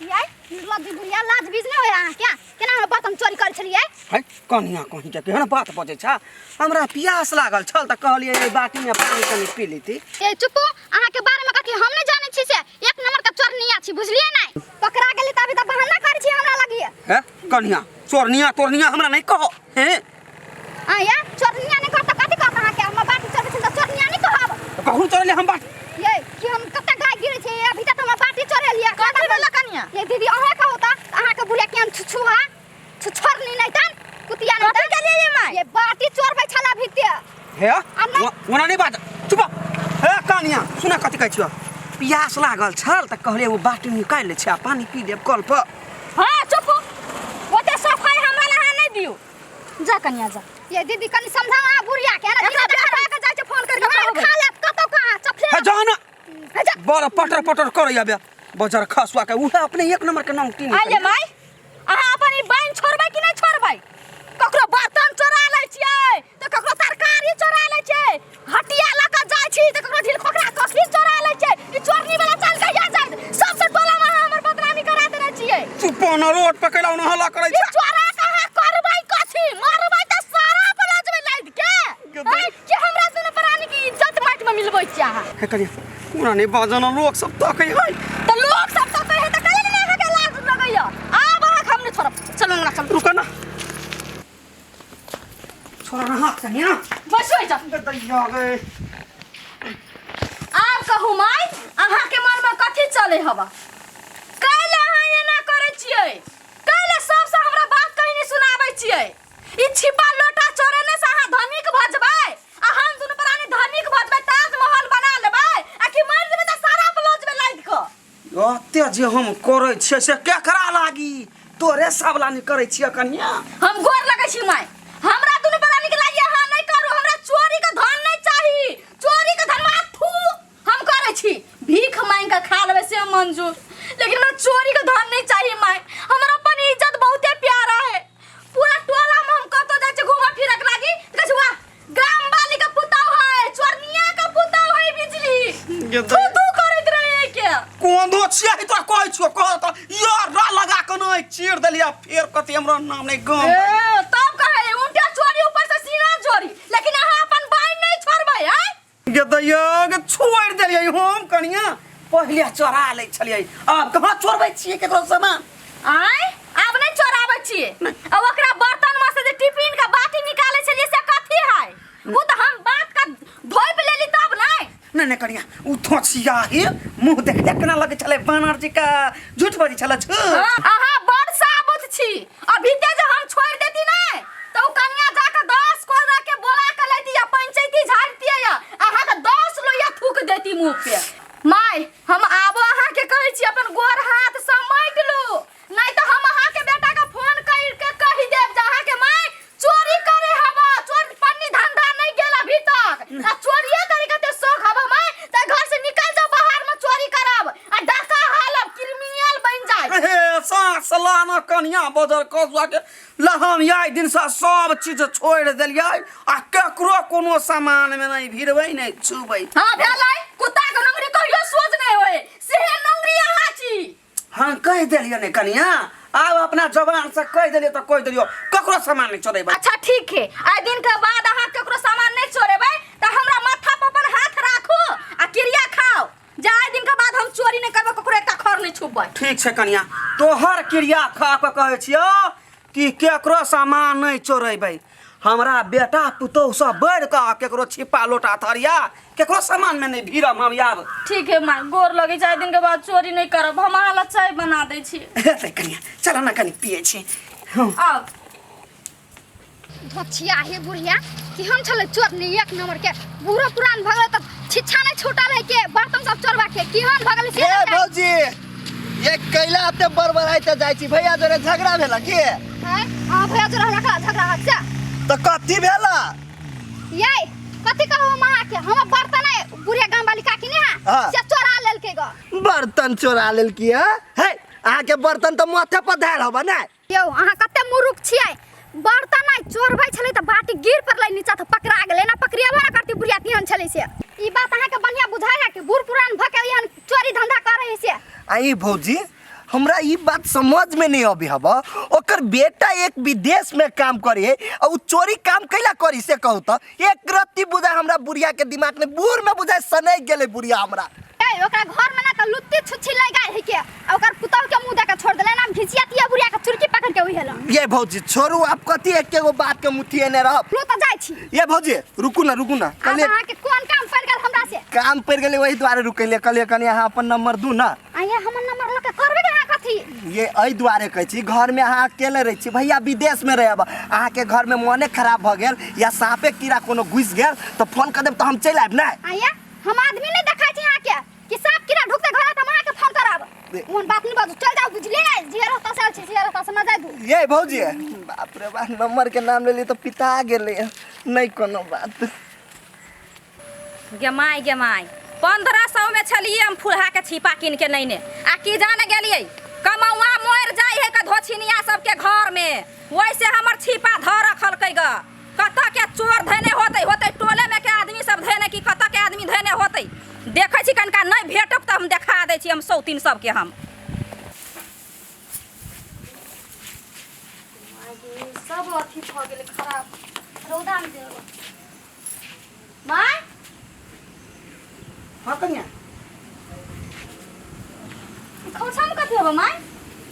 यार निर्लज्ज बुढ़िया लाज बीज नहि होय अहाँके केना हमर बर्तन चोरी करै छलियै है कनिया कहीं के केहन बात बजै छ हमरा प्यास लागल छल तऽ कहलियै एहि बाटीमे पानि कनि पी लेती। ए चुपू, अहाँके बारेमे कथी हम नहि जानै छी से एक नंबर के चोरनिया छी, बुझलियै नहि? पकड़ा गेली तऽ अभी तऽ बहाना करै छी हमरा लगिए। हे कनिया, चोरनिया तोरनिया हमरा नहि कहो। हे आ या चोरनिया नहि कहत तऽ कथी कहत अहाँके? हमर बाटी चोरबै छी तऽ चोरनिया नहि कहब? कहूँ चोरले हम बाटी? ये कि हम कते गाय गिरै छै अभी तक हमर बाटी चोरेलियै। कथी भेल कनिया? ये दीदी अहें कहू तऽ अहाँके बुढ़िया केहन छुछुहा छुछोरनी नहि तन कुतिया नहि तन। कथी ये माय? ये बाटी चोरबै छल अभी ते। हे आ नहि ओना नहि बाज, चुप। हे कनिया सुना कथी कहै छियौ, प्यास लागल छल तऽ कहलियै ओ बाटी निकालि लै छै आ पानि पी लेब कल पर। हाँ चुप, ओते सफाई हमरा ला अहाँ नहि दियौ। जा कनिया जा। ये दीदी कनि समझाओ अहाँ बुढ़िया के ना, एकरा बेटा के जाइ छै फोन करके मार खा लेत कतौ कहाँ चफले। हे जा ना, हे जा। बड़ पटर पटर करैया बे बजर खसुआ के, उहे अपने एक नंबर के नाम टीन। आइए माय, अहाँ अपन ई बहिन छोड़बै कि नहि छोड़बै? ककरो बर्तन चोरा लै छियै तऽ ककरो तरकारी चोरा लै छियै, हटिया लऽ कऽ जाइ छी तऽ ककरो ढील खोखरा कखी चोरा लै छियै। ई चोरनी वाला चाल कहिया जायत? सबसे टोला में अहाँ हमर बदनामी करा देने छियै। चुप न, रोड पर कैला ओना हल्ला करै ई छै। चोरा के अहाँ करबै कथी? मारबै तऽ सारा अपन अजबै लादि के। आँय, कि हमरा दुनू प्राणी के इज्जत माटि में मिलबै छियै अहाँ? हे कनिया ओना नहि बाजऽ न, लोक सब तकै है। तऽ लोक सब तकै है तऽ कहिया ने अहाँके लाज लगैया? आब अहाँके हम नहि छोड़ब, चलू अंगना चलू। रुक ना, छोड़ा ना हाथ कनिया। बैसो एहिठाम। दैया गे। आब कहू माय, अहाँके मनमे कथी चलै हवा? काल्हि अहाँ एना करै छियै, काल्हि सबसँ हमरा बात कहि नहि सुनाबै छियै। ई छिपा लोटा चोरेने से अहाँ धनिक भऽ जेबै आ हम दुनू प्राणी धनिक भऽ जेबै, ताजमहल बना लेबै, आ कि मरि जेबै तऽ सारा लऽ जेबै लादि कऽ? ओते जे हम करै छियै से केकरा लागी? तोरे सब ला नहि करै छियै कनिया। हम गोर लगै छी माय, हमरा दुनू प्राणी के लागी अहाँ नहि करू। हमरा चोरी के धन नहि चाही, चोरी के धन थू हम करै छी, भीख मांगि कऽ खा लेबै से मंजूर, लेकिन हमरा चोरी के धन नहीं चाहिए माय। हमर अपन इज्जत बहुते प्यारा है। पूरा टोला में हम कतौ जाइ छी घूमऽ फिरऽ के लागी तऽ कहै छै वाह गाम वाली के पुतौह है, चोरनिया के पुतौह है बिजली, थू थू करैत रहे के। कोन दो छियै तोरा कहै छियौ, कह तऽ यार रा लगा के नहि चीर देलियै फेर कथी हमरा नाम नहि गाम। ए तब कहै उनटा चोरी ऊपर से सीना चोरी, लेकिन अहाँ अपन बाइन नहीं छोड़बै। आँय गे दैया गे, छोड़ि देलियै हम कनिया, पहिले चोरा लै छलियै, आब कहाँ चोरबै छियै केकरो सामान। आँय आब नहि चोराबै छियै? आ ओकरा बर्तन में से जे टिफिन के बाटी निकालै छलियै से कथी है? उ तऽ हम बात के धोपि लेली तब नहि। नहि नहि कनिया, उ थोचिया हे मुँह देखले केना लगै छलै बानर जी का, झूठ बजै छलै झूठ। हाँ, अहाँ बड़ साबुत छी, अभी ते जे हम छोड़ि देती नहि तऽ उ कनिया जाके 10 कोरा के बोला के लैती आ पंचायती झाड़ती या अहाँके 10 लोहिया थूक देती मुँह पे। माय हम आबो अहाँके कहै छी अपन गोर हाथ समेट लू, नहीं तो हम अहाँके बेटा के फोन कर के कहि देब जे अहाँके माय चोरी करे हवा, चोर पन्नी धंधा नहीं गेल अभी तक, आ चोरिये करे के ते शौक हवा माय, त घर से निकल जाओ बाहर में चोरी करब आ डाका हालब क्रिमिनल बन जाए। हे सास लाना कनिया बजर कसुआ के लहन आइ दिन से सब चीज छोड़ि देलियै आ केकरो कोनो सामान में नहीं भिड़बै नहीं छुबै। हाँ भेलै कुत्ता के नंगरी कहियो सोच नहीं होए सेहे नंगरी अहाँ छी। हम कहि देलियै ने कनिया, आब अपना जबान से कहि देलियै तऽ कहि देलियै, ककरो सामान नहीं चोरेबै। अच्छा ठीक है, आइ दिन के बाद अहाँ केकरो सामान नहीं चोरेबै तऽ हमरा माथा पर अपन हाथ राखू आ क्रिया खाओ जे आइ दिन के बाद हम चोरी नहीं करबै, ककरो एकटा खर नहीं छुपबै। ठीक छै कनिया, तोहर क्रिया खा कऽ कहै छियौ कि केकरो सामान नहीं चोरेबै। हमरा बेटा पुतोहु सब बढ़ि कऽ केकरो छिपा लोटा थरिया केकरो सामान में नहीं भीड़म हम आब। ठीक है माँ, गोर लगे छै, आइ दिन के बाद चोरी नहीं करब, हम अहाँ ला चाय बना दै छी। हेतै कनिया, चल ना कनि पियै छी। हँ। आउ। धोचिया हे बुढ़िया कि हम छलै चोरनी एक नंबर के, बूढ़ो पुरान भऽ गेलै तऽ छिच्छा नहि छूटल है के बर्तन सब चोरबा के केहन भऽ गेलै से ए नहि जानि। भौजी, ये कैला एते बड़बड़ाइते जाइ छी? भैया जोरे झगड़ा भेला की? हैं? अहाँ भैया जोरे हमरा कहाँ झगड़ा होत से? तऽ कथी भेला? यै कथी कहू हम अहाँके, हमर बर्तन है बुढ़िया गाम वाली काकी ने है, हाँ। से चोरा लेलकै ग। बर्तन चोरा लेलकी है? हे अहाँके बर्तन तऽ माथे पर धयल हबे ने। यौ अहाँ कते मुरुख छियै। बर्तन आइ चोरबै छलै तऽ बाटी गिर पड़लै नीचा तऽ पकड़ा गेलै ना, पकड़िएबो ना करती बुढ़िया तेहन छलै से। ई बात अहाँके बढ़िआँ बुझाइ है कि बूढ़ पुरान भऽ के एहन चोरी धंधा करै है से? आई भौजी, हमरा ई बात समझ में नहीं अबी हब, ओकर बेटा एक विदेश में काम करे है और उ चोरी काम कैला करी से कहू तो एक रत्ती बुझाय हमरा बुढ़िया के दिमाग में, बूढ़ में बुझाय सनक गेलै बुढ़िया हमरा। ए ओकरा घर में ना त लुत्ती छुच्छी लगा है के, आ ओकर पुतहु के मुंह देके छोड़ देले ना, घिचिया तिया बुढ़िया के चुरकी पकड़ के उहे ल। ये भौजी छोड़ू, आप कथी एक एगो बात के मुठिएने रहब। लो त जाइ छी। ये भौजी रुकू ना, रुकू ना। आब कहलिए अहाँ के कोन काम पड़ गेल हमरा से? काम पड़ गेलै वही दुआरे रुकलिए, कहलिए कनी अहाँ अपन नंबर दू ना। आ ये हमर नंबर लऽ के करबै अहाँ कथी? ये एहि दुआरे कहै छी, घर में अहाँ अकेले रहै छी, भैया विदेश में रहब, अहाँके घर में मोने खराब भऽ गेल या साँपे कीड़ा कोनो घुसि गेल तऽ फोन कऽ देब तऽ हम चलि आयब। नहि आ ये हम आदमी नहीं देखाइ छी अहाँके कि साँप कीड़ा ढुकतै घर तऽ हम अहाँके फोन करब? ओहन बात नहीं बाजू, चल जाउ, बुझलियै ने? जे रहता से आयल छी, जे रहता से न जाय दू। ये भौजी बाप रे बाप, नंबर के नाम लेली तऽ पिता गेलै। नहीं कोनो बात। गे माय गे माय, 1500 में छलिए हम फुलहा के छिपा कीन के नैने, आ की जाने गेलिए कमौआ मर जाय है के धोछिनिया सबके घर में, वैसे हमर छिपा धर रखलकै ग। कतऽ के चोर धैने होतै, होतै टोले में के आदमी सब धैने कि कतऽ के आदमी धैने होतै? देखै छी कनिका नहीं भेटब तऽ हम देखा दै छी हम सौतीन सबके हम। सब अथी भऽ गेलै खराब, रौदा में देब। माय हाँ कन्या, खोछा में कथी होबो माय?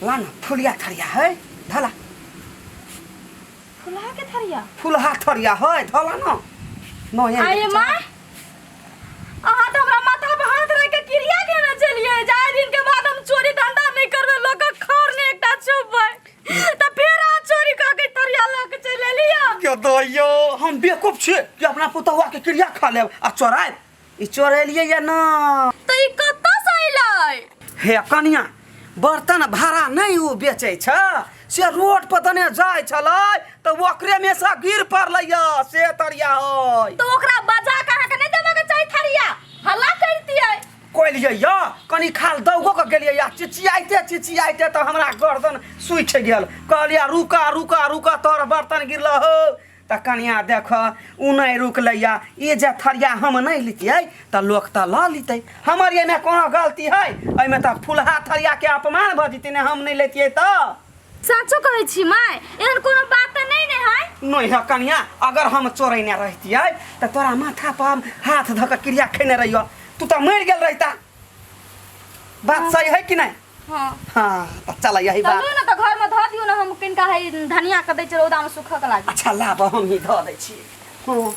ला ना फुलिया थरिया है धला। फुलहा के थरिया? फुलहा थरिया है धला ना न। आये माय, अहाँ तऽ हमरा माथा पर हाथ रख के क्रिया केने छलियै, जाय दिन के बाद हम चोरी धंधा नहि करबै, लोकक खर नहि एकटा छुपबै, तऽ फेर अहाँ चोरी कऽ के थरिया लऽ के चलि एलियै। के दैयो हम बेवकूफ छियै कि अपना पुतहुआ के क्रिया खा लेब आ चोरायब? ई चोरेलियै या ना। तऽ ई कतऽ से अयलै? हे कनिया, बर्तन भाड़ा नहीं उ बेचै छ, से रोड पर दने जाइ छलै तऽ ओकरे में से गिर पड़लै या से तरिया है। तऽ ओकरा बजा के अहाँके नहि देबऽ के चाही थरिया, हल्ला करितियै। कहलियै या कनी खाल दौगो के गेलियै या चिचियाइते चिचियाइते तऽ हमरा गर्दन सुखि गेल। कहलियै रुका रुका रुका, तोहर बर्तन गिरल हो। तऽ कनिया देख, उ नहि रुकलै या, ई जे थरिया हम नहि लितियै तऽ लोक तऽ लऽ लितै। हमर एहिमे कोनो गलती है? एहिमे तऽ फुलहा थरिया के अपमान भऽ जेतै ने, हम नहि लेतियै तऽ। साचो कहै छी माय, एहन कोनो बात तऽ नहि ने है? नहीं है कनिया, अगर हम चोरैने रहितियै तऽ तोरा माथा पर हम हाथ धऽ कऽ क्रिया खेने रहियो, तू तऽ मरि गेल रहिता। बात सही है कि नहीं? हाँ। हाँ तऽ चल यही बात। चलू ने तऽ घर में धऽ दियौ ने, हम कनिका है धनिया के दै छै रौदा में सुखऽ के लागी। अच्छा लाब, हम ही धऽ दै छियै। हँ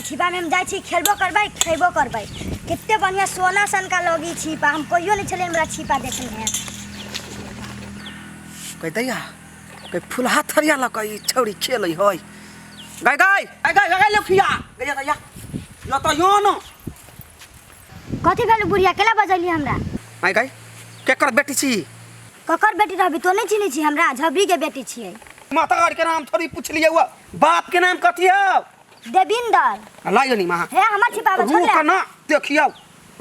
छिपा में हम जाइ छी, खेलबो करबै खेबो करबै। कते बढ़िया सोना सन का लगी छिपा, हम कहियो नहीं छलै हमरा छिपा देखने है। कह दैया कह फुलहा थरिया लऽ कऽ ई छौड़ी खेलै है। गाय गाय गाय गाय गाय लखिया गैया दैया यो तऽ यो न। कथी भेल बुढ़िया, केला बजलियै हमरा? आय गाय, केकर बेटी छी? ककर बेटी रहबी, तो नहीं चिन्है छी हमरा? झबरी के बेटी छियै। माता के नाम थोड़ी पुछलियै हुआ, बाप के नाम कथी है? देविंदर। लाइयो नी महा हे हमर छिपाबे छोड़ रुक ले। ना देखियौ।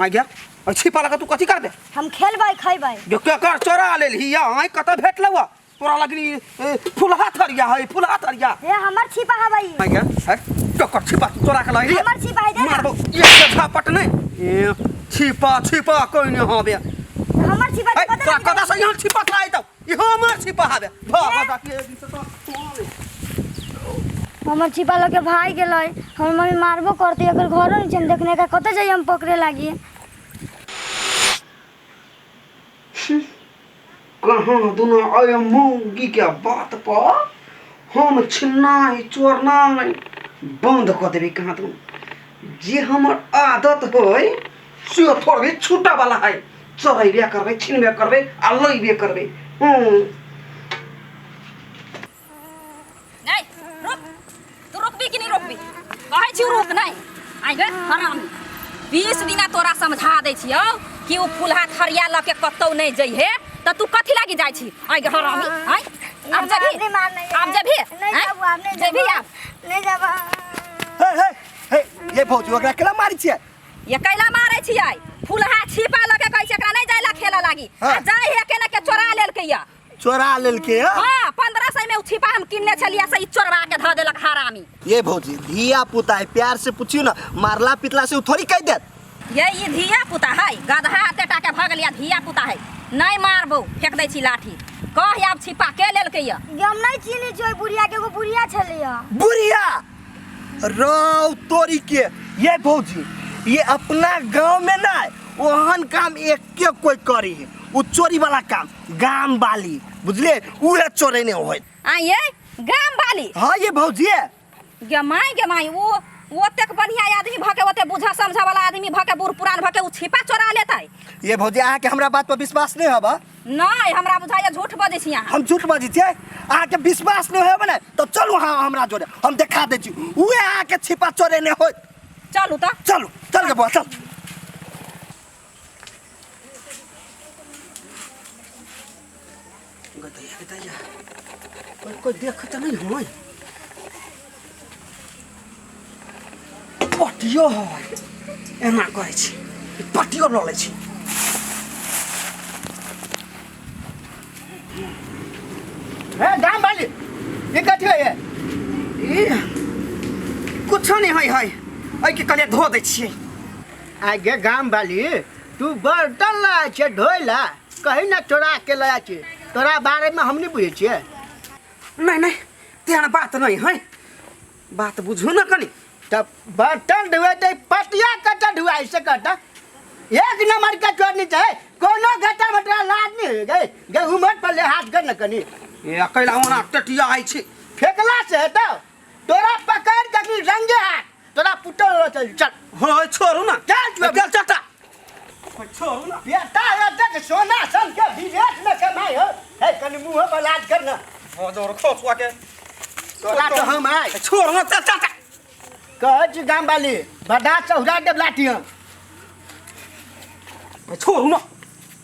आय गया छिपा लगा तू कथी करबे? हम खेलबै खैबै। जो केकर चोरा लेलही या आय कतऽ भेटलौ तोरा लगनी? फुलहा थरिया है, फुलहा थरिया। हे हमर छिपा हबै। आय गया है केकर छिपा तू चोरा के लही? हमर छिपा है दे ना। मारबो एक झापट नहीं। ए छिपा छिपा कोई नहीं हबे। हमर छिपा ए पता तोरा नहीं कतऽ से यहाँ छिपा आय त ई हमर छिपा हबे। भ भ के दिन से तो हमर छिपा लऽ के भाग गेलै, हमर मम्मी मारबो करतै। एकर घरो नहीं छै हम देखने का, कतऽ जाइए हम पकड़े लागी? कहाँ दुना अय मौगी के बात पर हम छिन्नाइ चोरनाइ बंद कऽ देबै। कहाँ दुनू जे हमर आदत होय से थोड़बे छूटऽ वाला है। चोरेबे करबै, छिनबे करबै आ लैबे करबै। हूँ नहीं रुक, तू रुकबी कि नहीं रुकबी? कहै छी रुक। नहीं आइ गे हरामी, 20 दिना तोरा समझा दै छियौ कि उ फुलहा थरिया लऽ के कतौ नहीं जइहे, तऽ तू कथी लागी जाइ छी? आइ गे हरामी, आइ आब जेबही? नहीं मारना है। आब जेबही? नहीं आँय? जाबू, आब नहीं जेबही जाबू। आब? नहीं जाबू। हे हे हे ये भौजी, ओकरा केना मारै छियै? ये कैला मारै छियै फुलहा छिपा लके कहै छै एकरा नहि जाइला खेला लागी हाँ। आ जाय हे के ने के चोरा लेलकै या चोरा लेलके हँ? हां 1500 में उ छिपा हम किनने छलियै से ई चोरवा के धऽ देलक हरामी ये भौजी धिया पुता है प्यार से पूछियो ना मारला पिटला से उ थोड़ी कह देत ये ई धिया पुता है गदहा एते टा के भऽ गेल या धिया पुता है नहि मारबौ फेंक दै छी लाठी कह आब छिपा के लेलकै या गे हम नहीं चिन्है छियै ओहि बुढ़िया के एगो बुढ़िया छलैया बुढ़िया रौ तोरी के ये भौजी ये अपना गांव में ना ओहन काम एक के कोई करी है उ चोरी वाला काम गाम वाली बुझलिए उहे चोरे ने होय आ ये गाम वाली हाँ ये भौजी गे माय गे माय वो ओतेक बढ़िया आदमी भऽ के ओते बुझा समझा वाला आदमी भऽ के बूढ़ पुरान भऽ के उ छिपा चोरा लेतै ये भौजी अहाँके हमरा बात पर विश्वास नहीं हबा नहीं हमरा बुझाइए झूठ बजै छी अहाँ हम झूठ बजै छियै अहाँके विश्वास नहीं होबे ने तब चलू अहाँ हमरा जोड़े हम देखा दै छी उहे अहाँके छिपा चोरे ने होय चलू तऽ चलू चल के बौआ चल गदैया गदैया कोई कोई देख तऽ नहीं होय पटियो है एना करै छी पटियो लऽ लै छी हे गाम वाली ये कथी है ई कुछो नहि है है एहिके कहलियै धो दै छियै आगे गाम वाली तू बर्तन लाय छै धोइ ला कहीं ना चोरा के लाय छै तोरा बारे में हम नहीं बुझै छियै नहि नहि तेहन बात नहि है बात बुझू ने कनि तब बर्तन धुए तो पटिया कटा धुआई से कटा एक नंबर के चोरनी छै कोनो घटा मटरा लाज नहीं होय गए गे उमर पर ले हाथ कर न कनी ए अकेला ओना टटिया आइ छी फेकला से हेतौ तोरा पकड़ के अखनी रंगे हाथ तोरा पुटल रह चल चल हाँ छोड़ू ना चल चल चल चल चल छोड़ू ना बेटा एतक सोना सन के विदेश में कमाई हो हे कनी मुंह पर लाज कर न जोर खोसुआ के तोरा तो हम आइ छोड़ ना चल चल चल कहै छी गाम वाली बदा चौरा देब लाठी हम छोड़ू ना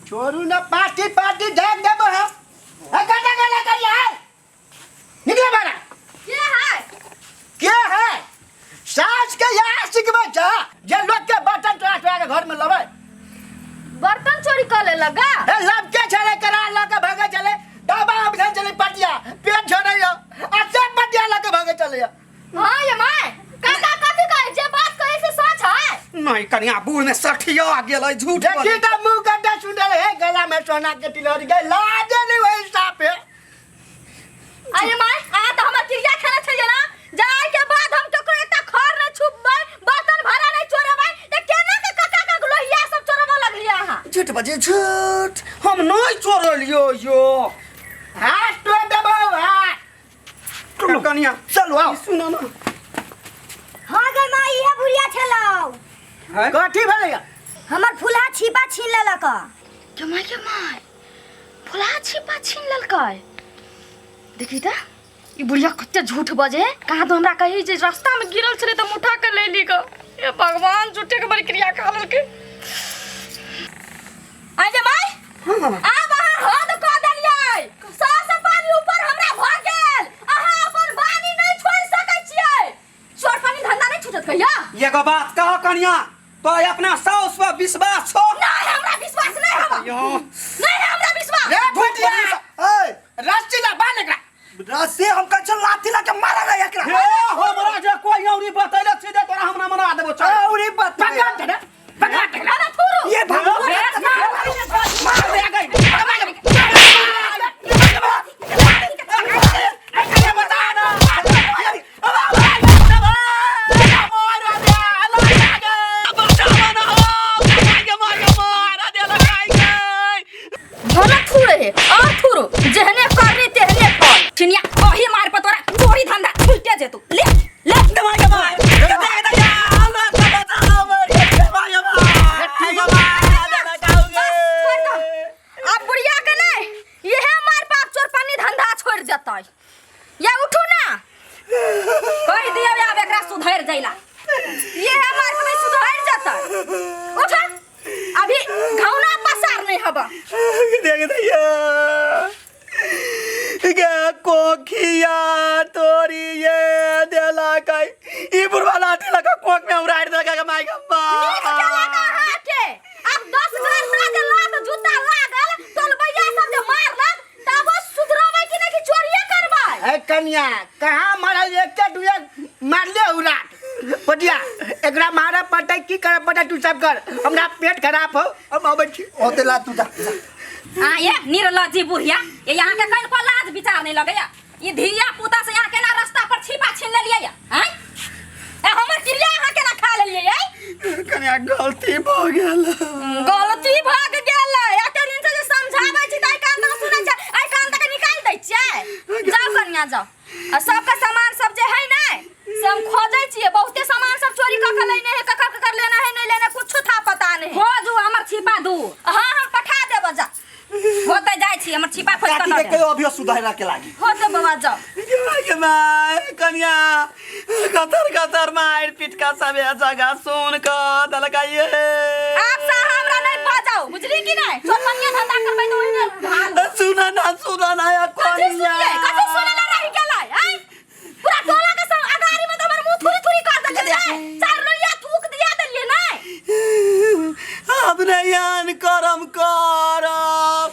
छोड़ू न पार्टी पार्टी झाँक देबो हम हे कटा गला करिया है निकले बारा के है के है सास के यहाँ सिखबै छ जे लोग के बर्तन चोरा चोरा के घर में लबै बर्तन चोरी कर ले लगा हे लब के छले करा ल के भागे चले डबा अब चले पटिया पेट छोड़े यो आ सब पटिया ल के भागे चले यो हाँ ये my काका कथी कहे जे बात कहे से सच है नहीं कनिया बूढ़ में सठिया गेलै झूठ देखी बजै त मुंह कटे सुनल हे गला में सोना के तिलहरी गए लाजे नहीं वही साफ है अरे my आ तो हमर क्रिया खेले छलिए ना जाय के बाद हम ककरो एकटा खर नहीं छुपबै बर्तन भाड़ा नहीं चोरेबै त केना के काका के लोहिया सब चोरबऽ लगलिए अहाँ झूठ बजे झूठ हम नहीं चोरलियो यो हाथ तोड़ देबो हाथ कनिया चलू आओ सुनो ना हाँ गे माँ इहे बुढ़िया छलौ है कथी भेलै हमर फुलहा छिपा छीन लेलक के my के my फुलहा छिपा छीन लेलकै देखी त ई बुढ़िया कते झूठ बजे कहाँ तो हमरा कही जे रास्ता में गिरल छलै तऽ हम उठा के ले ली ग हे भगवान झूठे के बड़ी क्रिया खा लेलकै आइ जे माय आब अहाँ हद कऽ देलियै सास पानी ऊपर हमरा भऽ गेल अहाँ अपन वाणी नहि छोड़ि सकै छियै चोर पानी धंधा नहि छूटत कहिया एगो बात कह कनिया तो अपना साउस पर विश्वास छो नहीं हमरा विश्वास नहीं हवा यो नहीं है हमरा विश्वास रे भुटिया ए रस्सी ला बांध एकरा रस्सी हम कहै छौ लाठी ला के मारा रे एकरा हे हमरा जे कोई औरी बतैले सीधे तोरा हमरा मना देबो चल औरी बतै पकड़ दे पकड़ दे अरे थुरू ये भगवान मार दे गई भला थुरे है और थुरू जेहने करनी तेहने फल छिनिया ओही मार पर तोरा चोरी धंधा छूटे जेतू ले ले छोड़ दो अब बुढ़िया के नहीं यहे मार पाप चोर पानी धंधा छोड़ जतै या उठू ना कहि दियौ आब एकरा सुधरि जैला ये मार पर नहीं सुधर जतै उठ अभी घौना पसार नहीं हबा देख दैया गे कोखिया तोरी ये देला कई ई बुढ़वा लाठी लगा कोख में उड़ाड़ देलका के माय My गे नीक केलक अहाँके। आब 10 घंटा जे लात जूता लागल, टोलबैया सब जे मारलक, तब ओ सुधरबै कि नहि कि चोरिये करबै? ए कन्या कहाँ मारल एक दुए मारले उड़ा पटिया एकरा मारऽ पड़तै की करऽ पड़तै तू सब कर हमरा पेट खराब हो हम अबै छी ओते ला तू जा जा। आ ये निर्लज्जी बुढ़िया ये यहाँ के कनिको लाज विचार नहीं लगैया ई धिया पुता से यहाँ केना रास्ता पर छिपा छीन लेलियै या आँय ए हमर क्रिया अहाँ केना खा लेलियै आँय कन्या गलती भऽ गेल गलती भऽ गेलै। एते दिन से जे समझाबै छी तऽ एहि कान तक सुनै छै, एहि कान तक निकालि दै छियै। जाउ कनिया जाउ। आ सबके सामान सब जे है ने से हम खोजै छियै। बहुते सामान सब चोरी कऽ के लेने है, ककर ककर लेना है नहीं लेना कुछो था पता नहीं। खोजू हमर छिपा दू। हाँ हम पठा देब जा। होते जाइ छी हमर छिपा खोज काकी कऽ के दऽ कहियो अभियो सुधारा के लागी होते बाबा जाओ। गे my कन्या कतर कतर मार पीट का सब जगह सुन क दलका ये आप सा हमरा नहीं बजाओ बुझली कि नहीं? चोरपनिया धंधा करबै तऽ ओहिने भाग। सुना ना सुना ना या कथी कन्या सुनियै? कथी सुनै ला रहि गेलै आँय? पूरा टोला के संग अगारी में तऽ हमर मुँह थुरी थुरी कर देलियै ने। चारि लोहिया थूक दिया देलियै ने। अब नहीं आन करम करब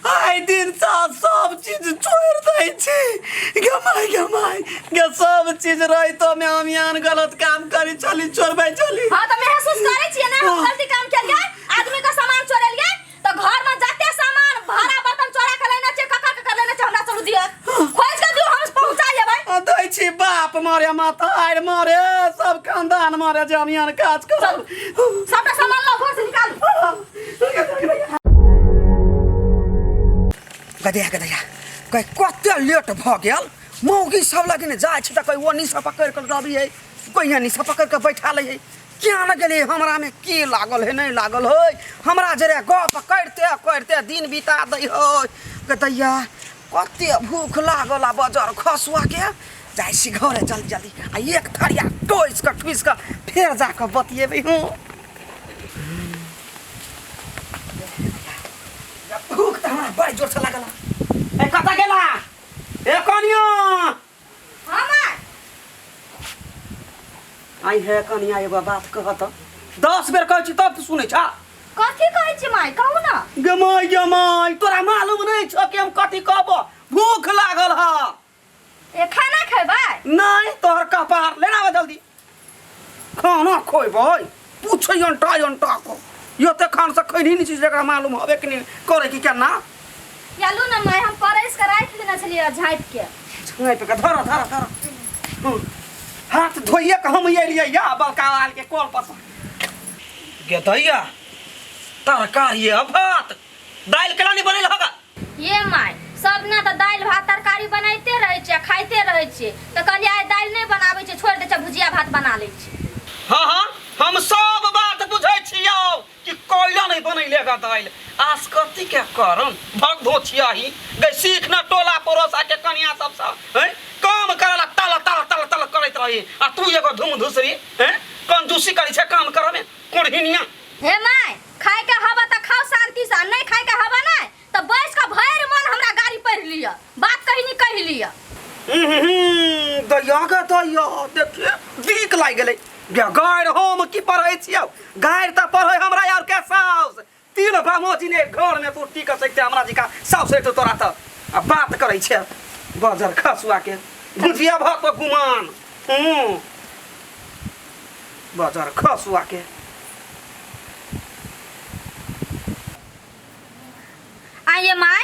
आइ दिन सा सब चीज छोड़ दै छी गे माय गे माय गे सब चीज रहितो में हम यान गलत काम करी चली छोड़बै चली। हाँ तऽ महसूस करै छियै ने हम गलती काम केलियै, आदमी के सामान चोरेलियै तऽ घर में जते सामान भाड़ा बर्तन चोरा के लेने छियै, ककर ककर लेने छियै हमरा चलू दिअ, खोज के दियौ हम पहुँचा जेबै। आ दै छी बाप मरे माता आर मरे सब खानदान मरे जे हम यान काज करब। सबटा सामान लऽ घर से निकालू। गदैया गदैया कहे कते लेट भऽ गेल मौगी सब लगिन जाइ छै तऽ कोइ ओन्नीसँ पकड़ि कऽ दबी है कोइ एन्नीसँ पकड़ि कऽ बैठा लै है। किया ने गेलियै हमरामे की लागल है नहि लागल है हमरा जरे गप करिते करिते दिन बिता दै है। गदैया कते भूख लागल आ बजर खसुआके जाइ छी घरे जल्दी जल्दी आ एक थरिया टोसि कऽ ठुसि कऽ फेर जा कऽ बतियेबै। हूँ भूख तऽ हमरा बड़ जोरसँ लागल ए कतऽ गेला ए कनिया? हाँ माय। आई हे कनिया एगो बात कह तऽ 10 बेर कहै छी तब तू सुनै छा। कथी कहै छी माय कहू ना। गे माय गे माय तोरा मालूम नहीं छौ कि हम कथी कहबो भूख लागल ह। ए खाना खेबै? नहीं तोहर कपार लेना आबे जल्दी खाना खोइबै पूछै अंटा अंटा को ये खान से खैनी नहीं छी जकरा मालूम हबे कि नहीं करे कि केना। चलू ना माय हम परसि के राखि देने छलियै झाँपि के। झाँपि के धर धर धर हाथ धोइए के हम एलियै या बड़का लाल के कल पर गे दैया तरकारी आ भात दालि केना नहीं बनेल हगा? ये my सब ना तऽ दालि भात तरकारी बनाइते रहै छियै खाइते रहै छियै तऽ कहलियै आइ दालि नहि बनाबै छियै छोड़ि दै छियै भुजिया भात बना लै छियै। हाँ हाँ हम सब बात बुझै छियौ कि कोयला नहीं बनैलेगा दालि आसकति के कारण भग धोछियाही गई सीख न टोला पड़ोसा के कनिया सब सा हैं काम करला तल तल तल तल करैत रही आ तू एगो धुम धुसरी हैं कंजूसी करै छै काम करऽ में कोढ़िनिया। हे my खाय के हवा तऽ खाओ शांति से नहीं खाय के हवा नहीं तऽ बैस के भरि मन हमरा गाड़ी पढ़ि लिअ बात कही नहीं कहि लिअ। दैया गे दैया देखिए नीक लागि गेलै गे गारि हम की पढ़ै छियौ गारि तऽ पढ़ै हमरा यार के साउस तीन बामोजी ने घर में तू टिक सकते हमरा जी का साउस हेतौ तोरा तऽ आ बात करै छै बजर खसुआ के भुजिया भात पर गुमान हूँ बजर खसुआ के। आइए my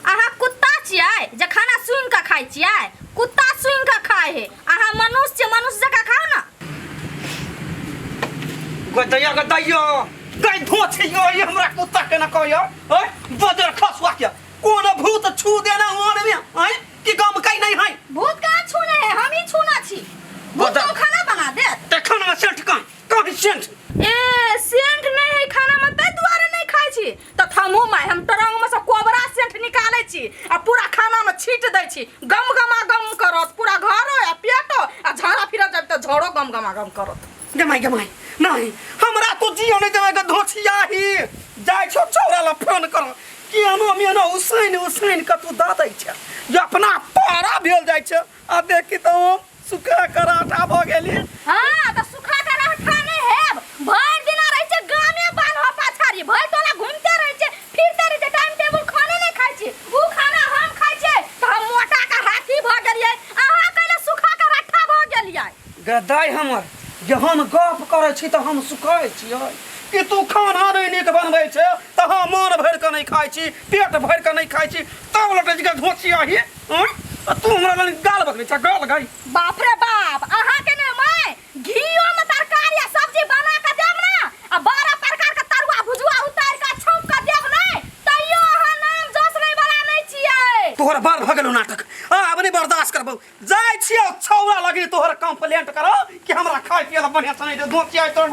अहाँ कुत्ता छियै जे खाना सुनि कऽ खाइ छियै? कुत्ता सुनि कऽ खाइ है, अहाँ मनुष्य छियै मनुष्य जकाँ खाउ ना। गदैया गदैया गै धोछियो ये हमरा कुत्ता केना कहैया ओए बजर खसुआ के कोन भूत छू देना ओन में आय कि गम कई नहीं है। भूत कहाँ छूने है हम ही छूना छी भूत तो खाना बना देत। तखन में सेंट कहाँ कहीं सेंट? ए सेंट नहीं है खाना में ताहि दुआरे नहीं खाइ छी तऽ थमू my हम ट्रंक में से कोबरा सेंट निकालै छी आ पूरा खाना में छीट दै छी गम गमा गम करत पूरा घरो आ पेटो आ झाड़ा फिरत जाब तऽ झोरो गम गमा गम करत। गमाई गमाई नहीं हमरा तो जियो नहीं देबै के धोछिया ही जाइ छौ चौरा ला फोन कर केनो मेनो उसैन उसैन के तू दऽ दै छै जे अपना पारा भेल जाइ छै आ देखी तऽ हम सुखा कर आटा भऽ गेली। हाँ तऽ सुखा कर दाइ हमर जे हम गप करै छी तऽ हम सुखाइ छियै कि तू खाना नहि नीक बनबै छै तऽ हम मन भरि कऽ नहि खाइ छी पेट भरि कऽ नहि खाइ छी तब लटै छी घोचिया ही आँय? आ तू हमरा लग गाल बकरै छ गाल गाइ बाप रे बाप अहाँ के ने मैं घीओ में तरकारी आ सब्जी बना के देब ना आ 12 प्रकार के तरुआ भुजुआ उतार के छौंक के देब नै तैयो अहाँ नाम जस नै वाला नै छियै। तोहर बार भऽ गेलौ नाटक, आब नहि बर्दाश्त करबौ, जाइ छियौ छौड़ा लगी तोहर कंप्लेंट करौ कि हमरा खाय पिए ला बढ़िया से नहि दे धोचिया तोहर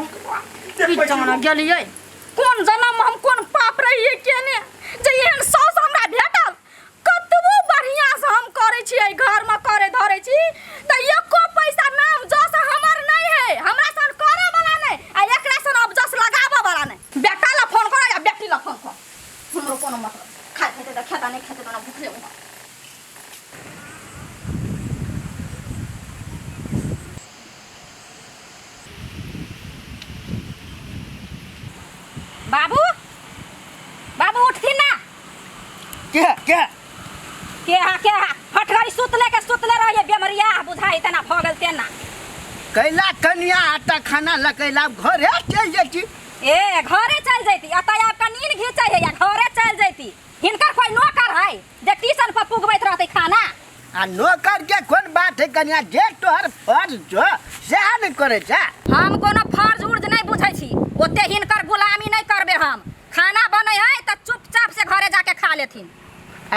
की जाना गेलियै कोन जन्म हम कोन पाप रहियै केने जे एहन साउस हमरा भेटल। कतबो बढ़िया से हम करै छियै घरमे करै धरै छी तऽ एको पैसा नाम जस हमर नहीं है, हमरा सन करे वाला नहीं आ एकरा सन अब जस लगाबऽ वाला नहीं। बेटा ला फोन करो या बेटी ला फोन करो, हमरो कोनो मतलब खाए खेते तऽ खेता नहीं खेते तऽ ना भूखले उमर। बाबू बाबू उठथिन ना। के के के हा के हा फटगरी सुतले के सुतले रहिए बेमरिया बुझाई तना भ गेल तेना। कैला कनिया आटा खाना लकैला घरे चल जैती। ए घरे चल जैती, अतः आपका नींद घिंचै है या घरे चल जैती। हिनकर कोई नौकर है जे ट्यूशन पर पुगबैत रहतै खाना। आ नौकर के कोन बात है कनिया, जे तोहर फर्ज छौ सएह ने करै छै। हम कोनो फर्ज उर्ज नहीं बुझै छी, ओते हिनकर गुलामी नहीं करबे हम। खाना बनै है तऽ चुपचाप से घरे जाके खा लेथिन।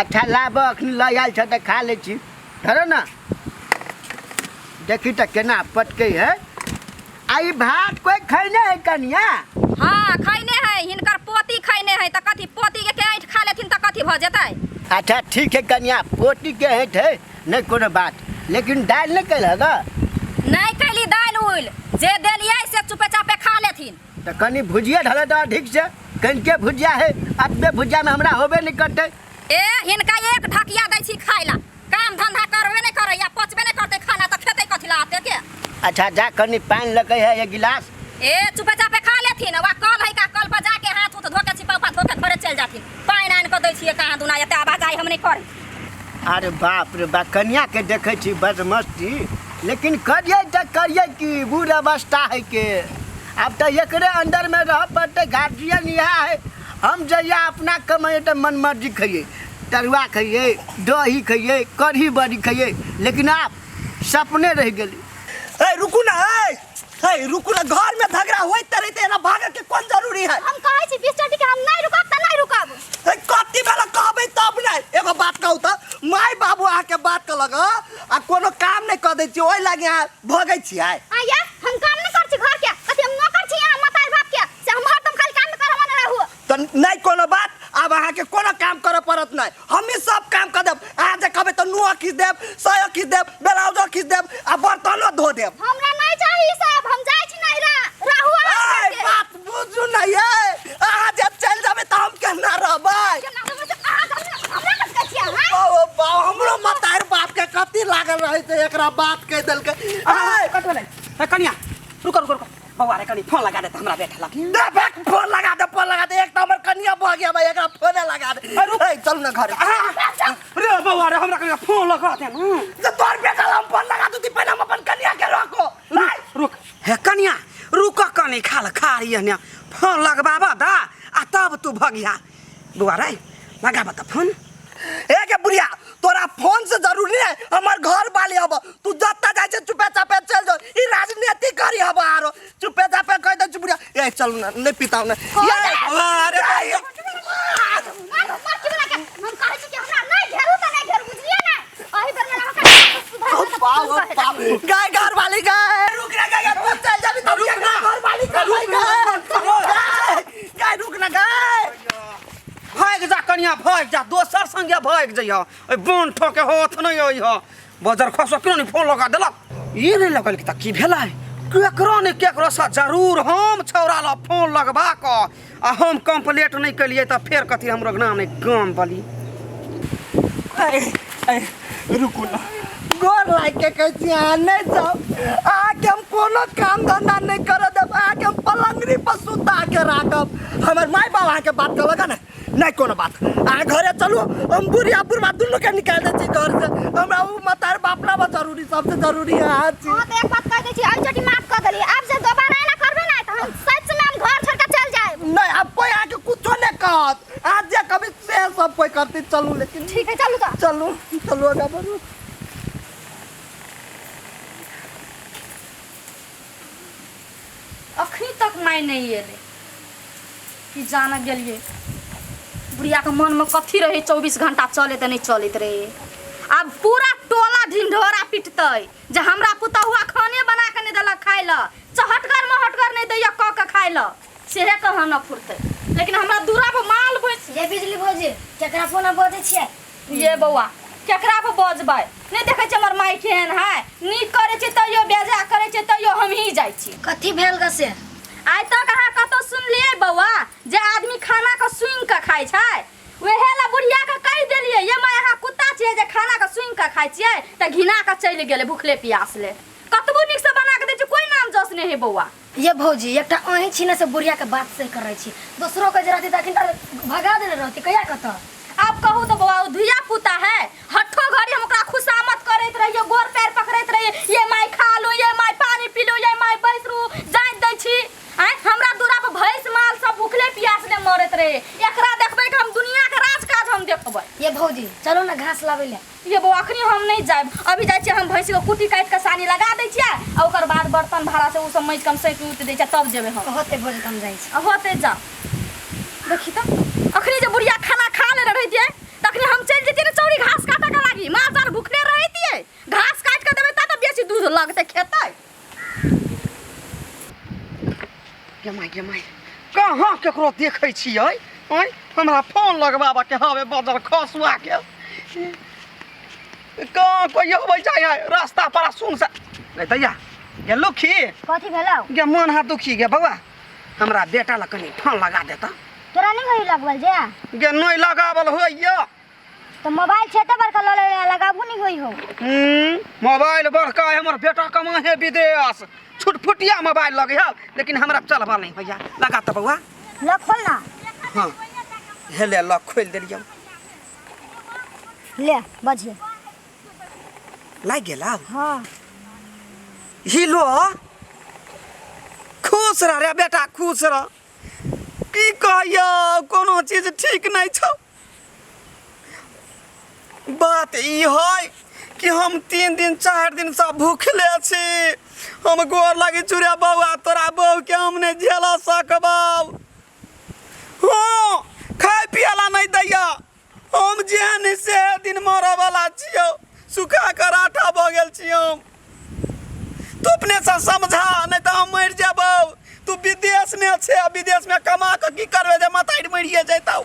अच्छा लाब अखनी लऽ आयल छ तऽ खा लै छी, धरो ना देखी तऽ केना पटकै है। आ ई भात कोई खैने है कनिया? हाँ खैने है, हिनकर पोती खैने है तऽ कथी पोती के ऐंठ खा लेथिन तऽ कथी भऽ जेतै। अच्छा ठीक है कनिया, पोती के ऐंठ है नहीं कोनो बात, लेकिन दालि नहीं कैल है ना? नहीं कैली दालि उल, जे देलियै से चुपे चापे खा लेथिन। तऽ कनि भुजिया ढले दऽ ठीक से, कनिके भुजिया है अतबे भुजिया में हमरा होबे नहीं करतै। ए हिनका एक ढकिया दै छी खाइ ला, काम धंधा करबे नहीं करैया, पचबे नहीं करतै खाना तऽ खेतै कथी ला आते के। अच्छा जा कनि पानि लकै है एक गिलास। ए चुपे चापे खा लेथिन, वा कल है का कल पर जाके हाथ उथ धोके छिपा उपा धोके घरे चलि जाथिन। पानि आनि कऽ दै छियै कहाँ दुना, एते आवाज आइ हम नहीं करै। अरे बाप रे बा, कनिया के देखै छी बदमस्ती, लेकिन करियै तऽ करियै की, बूढ़ अवस्था है के, आब तऽ एकरे अंडर में रह पड़तै, गार्जियन इएह है। हम जहिया अपना कमैयै तऽ मन मर्जी खैयै, तरुआ खैयै, दही खैयै, कढ़ी बड़ी खैयै, लेकिन आब सपने रहि गेलै। ए रुकू ना, ए ए रुकू ना, घर में झगड़ा होइत रहते एना भागे के कोन जरूरी है। हम कहै छी 20 टटी के हम नहीं रुकब त नहीं रुकब। ए कत्ती बेला कहबै तब नै। एगो बात कहू त माय बाबू अहाँ के बात कहलक आ कोनो काम नहीं कऽ दै छी, ओहि लागी अहाँ भगै छियै। आया हम काम नहीं कर छी घर के, कथी हम नौकर छी अहाँ मतार बाप के, से हम हरदम खाली काम करब ने रहू। त नहीं कोनो बात, आब अहाँ के कोनो काम करऽ पड़त नहीं, हमही सब काम कऽ देब। अहाँ जे कहबै त नुआ खींच देब, साया खींच देब, ब्लाउजो खींच देब आ बर्तनो धो देब। हमरा नहीं चाही सब, हम जाइ छी नैहरा, रहू अहाँ ए, घर के। बात बुझू ना ये, अहाँ जे चलि जेबै त हम केना रहबै? केना रहबै से अहाँ घर में हमरा कथी कहै छियै अहाँ? ओ बाप, हमरो मतार बाप के कथी लागल रहै छै एकरा बात कहि देलकै। ए, कट भेलै। ए, कनिया, रुको रुको रुको, बौआ रे कनी फोन लगा दे त हमरा बेटा लग। दे बैक फोन लगा दे, फोन लगा दे, एक त हमर कनिया भऽ गया भाई, एकरा फोने लगा दे। ए, रुक। ए, चलू ना घर। रे बौआ रे, हमरा कनिया फोन लगा दे ना। जे तोर बेटा ला हम फोन लगा दूती, पहिले हम अपन कनिया के रोको। रुक, रुक। हे कनिया, रुक कनी, खाल खा रही है फोन लगबाबा दा आ तब तू भगिया। बौआ रे लगाबा त फोन। ए के बुढ़िया, तोरा फोन से जरूरी है हमर घर वाली हब, तू जत्ता जाय छै चुपे चापे चल जो, ई राजनीति करी हब आरो चुपे चापे कह दे बुढ़िया। ए चल ना, नहीं पीता ना। कौन ये, है? अरे भाई। मार, मार के बना के, हम कहै छी कि हमरा नहीं घेरू त नहीं घेरू, बुझलियै ना? एही बेर में अहाँके सुधार ओ के बाप, फोन ओ कहे बाप। छी। गाय घर वाली गाय। रुक ना गाय, तू चल जाबी तब रुक ना। घर वाली गाय, रुक ना। गाय, गाय, रुक ना गाय। भागि जा कनिया, भागि जा, दोसर संगे भागि जइह, ओहि बन ठोके होत नहीं अइह। बजर खसो क्यों नहीं फोन लगा देलक? ई नहीं लगल कि त की भेलै? केकरो ने केकरो से जरूर हम छौड़ा ल फोन लगबा क आ हम कंप्लेंट नहीं केलियै त फेर कथी हमरो नाम नहीं गाम बली। ए, ए, रुकू ना, गोर लाग के कहै छी अहाँ नहीं जाउ, अहाँके हम कोनो काम धंधा नहीं करऽ देब, अहाँके हम पलंगरी पर सुता के राखब। हमर माय बाप अहाँके बात कहलक ने, नहीं कोनो बात, अहाँ घरे चलू, हम बुढ़िया बुढ़बा दुनू के निकालि दै छी घर से। हमरा ओ मतार बाप ना जरूरी, सबसे जरूरी अहाँ छी। हाँ, तऽ एक बात कहि दै छी, एहि चोटी करती चलू लेकिन। ठीक है, चलू तऽ। चलू चलू आगा बढ़ू। अखनी तक माय नहीं एलै, कि जान गेलियै बुढ़िया के मन में कथी रहे, 24 घंटा चले तऽ नहीं चलैत रहे। आब पूरा टोला ढिंढोरा पिटतै जे हमरा पुतहुआ खाने बना के नहीं देलक खाय लए, चहटगर महटगर नहीं दैया कऽ के खाय लए, सेहे कहाँ न फुरतै। लेकिन हमरा दूरा पर माल भैंस। ये बिजली भौजी, केकरा फोन पर बजै छियै? ये बौआ, केकरा पर बजबै? नहीं देखै छियै हमर माय केहन है, नीक करै छै तैयो, बेजा करै छै तैयो हमही जाइ छी। कथी भेल ग से? आइ तक अहाँ कतौ सुनलियै बौआ जे आदमी खाना के सुनि कऽ खाइ छै? उहे ला बुढ़िया के कहि देलियै, ये माय अहाँ कुत्ता छियै जे खाना के सुनि कऽ खाइ छियै, तऽ घिना कऽ चलि गेलै भूखले प्यासले। कतबो नीक से बना कऽ दै छियै, कोइ नाम जस नहि है बौआ। ये भौजी, एकटा अहीं छी ने से बुढ़िया के बात से करै छी, दोसरो के जे रहती तऽ अखन भगा देने रहती कहिया कतऽ। आब कहू तऽ बौआ, ओ धिया पुता है, हट्ठो घड़ी हम ओकरा खुशामद करैत रहियै, गोर पैर पकड़ैत रहियै, ये माय खा लू, ये माय पानी पी लू, ये माय बैस रहू, जाइत दै छी। आँय, हमरा दूरा पर भैंस माल सब भूखले प्यासले मरैत रहे, एकरा देखबै कि हम दुनिया के राज काज हम देखबै। ये भौजी, चलू ने घास लाबै ले। ये बौआ, अखनी हम नहीं जायब, अभी जाइ छियै हम भैंस के कुट्टी काटि के सानी लगा दै छियै, आ ओकर बाद बर्तन भाड़ा से उ सब माजि के हम सैंत उत दै छियै, तब जेबै हम। होते भौजी, हम जाइ छी। आ होते जाउ। देखी तऽ अखनी जे बुढ़िया खाना खा लेने रहितियै तखनी हम चलि जैतियै ने चौरी घास काटऽ के लागी, माल जाल भुखले रहितियै, घास काटि के देबै तब तऽ बेसी दूध लगतै खेतै। गे माय, गे माय, कहाँ केकरो देखै छियै? आँय, हमरा फोन लगबाबऽ के हवे बजर खसुआ के। कहाँ कोइ अबै जाइ है रास्ता पर सुन से। गे दैया, गे लुखी। कथी भेलौ? गे मन हाथ दुखी गे बौआ, हमरा बेटा लग कनी फोन लगा देता। तोरा नहीं होई लगबल जे? गे नहीं लगावल होइया। तो मोबाइल छै त बड़का ल ले लगाबू नहीं होई हो। मोबाइल बड़का है, हमर बेटा कमा है विदेश, छुटफुटिया मोबाइल लगे है, लेकिन हमरा चलबा नहीं होइया। लगा त बौआ। ल खोल ना। हाँ हेले ल खोल देलियौ। ले बजिए। लागि गेल? हाँ। हिलो, खुश रह रे बेटा, खुश रह। की कहियो, कोनो चीज ठीक नहीं छौ। बात ई है कि हम 3 दिन 4 दिन से भूखले छी। हम गोर लगी चुरे बौआ, तोरा बहू के हम नहीं झेल सकबौ। हाँ, खाय पियला नहीं दैया, हम जेहन से दिन मरऽ वाला छियौ, सुखा कर आटा भऽ गेल छी हम। तू अपने से समझा, नहीं तऽ हम मरि जेबौ। तू विदेश में छे, विदेश में कमा कऽ की करबे जे मतारि मरिए जैतौ।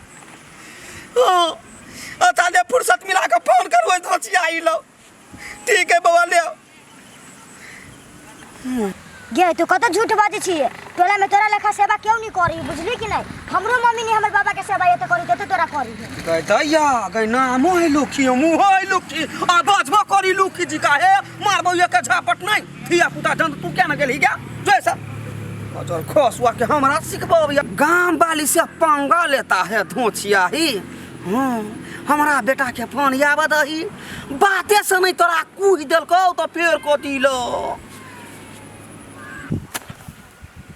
हाँ अच्छा, ले फुर्सत मिला के फोन करबै धोचिया लो। ठीक है बौआ, ले। गे तू कत झूठ बाजै छी? टोला में तोरा लेखा सेवा क्यों नहीं करी, बुझली कि नहीं? हमरो मम्मी ने हमर बाबा के सेवा एते करी तेते तोरा करी। गई दैया, गई नामो है लुखी, मुँह है लुखी, आ बजबो करी लुखी जी का हे मारबो एक झापट नहीं। धिया पुता जन तू क्या न गेलही क्या जैसा अजर खसुआ के हमरा सिखबो। गाम वाली से पंगा लेता है धोचिया ही। हाँ, हमरा बेटा के फोन आबऽ दही, बाते से नहीं तोरा कूह देलकौ तो फेर कथी लो।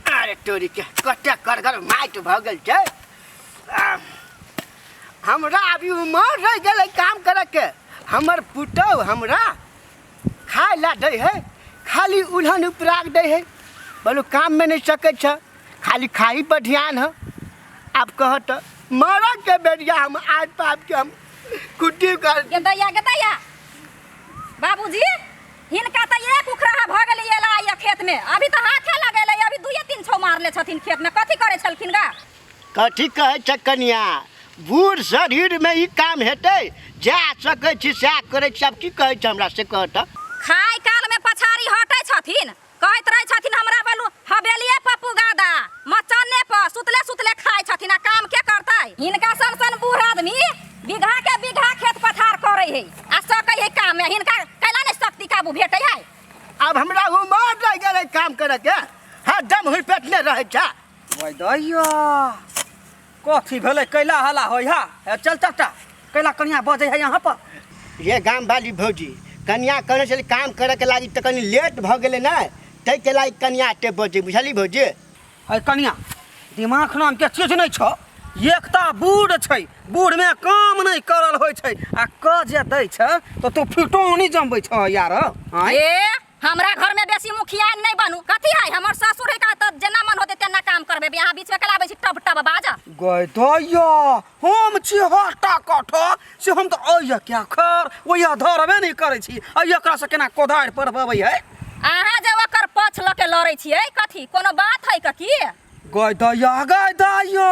अरे तोरी के कते करगर माटि भऽ गेल छै। हमरा अभी उमर रहि गेलै काम करैके। हमर पुतहु हमरा खाय ला दै है, खाली उल्हन उपराग दै है, बोलू काम में नहीं सकै छ, खाली खाही पर ध्यान है। आब कह तऽ मरऽ के बेरिया हम आज पाप के हम कुट्टी कर। गेदैया गेदैया बाबूजी, हिनका तऽ एक उखड़ाहा भऽ गेलै एला या खेत में, अभी तऽ हाथे लगेलै, अभी दुइये तीन छौ मारले छथिन खेत में। कथी करै छलखिन गा? कथी कहै छ कनिया, बूढ़ शरीर में ई काम हेतै? जा सकै छी सएह करै छी। आब की कहै छ हमरा से कह तऽ। खाय काल में पछाड़ी हटै छथिन, कहैत रहै छथिन हमरा बलू हवेलिए पर पुगादा मचाने पर सुतले सुतले खाय छथिन, आ काम के करतै? हिनका सन सन बूढ़ आदमी बीघा के बीघा खेत पथार करै है आ सकै है काम में, हिनका कैला नहीं शक्ति काबू भेटै है? आब हमरा उमर रहि गेलै काम करे के, हँ दम हुई पेटने रहै छ। ओइ दैया, कथी भेलै? कैला हला होइ हा? ए, चल चटा, कैला कनिया बजै है यहाँ पर? ये गाम वाली भौजी, कनिया कहने छलै काम करे के लागी तऽ कनी लेट भऽ गेलै ने, ताहिके लागि कनिया एते बजै, बुझली भौजी? है कनिया, दिमाग नाम के चीज नहीं छौ। एकटा बूढ़ छै, बूढ़मे काम नहि करल होइ छै आ क जे दै छै तऽ तू फिटौनी जमबै छह यार। आँय? ए, हमरा घर में बेसी मुखिया नहीं बनू। कथी है हमर ससुर है का त जेना मन होते तेना काम करबे। यहाँ बीच में कलाबै छी टब टब बाजा। गय दैया, हम छी हटा कठ से हम तऽ अइया क्या खर ओइया धरबे नहि करै छी आ एकरा से केना कोदारि पड़बबै है। अहाँ जे ओकर पक्ष लऽ के लड़ै छियै कथी कोनो बात है ककी? गय दैया, गय दैया,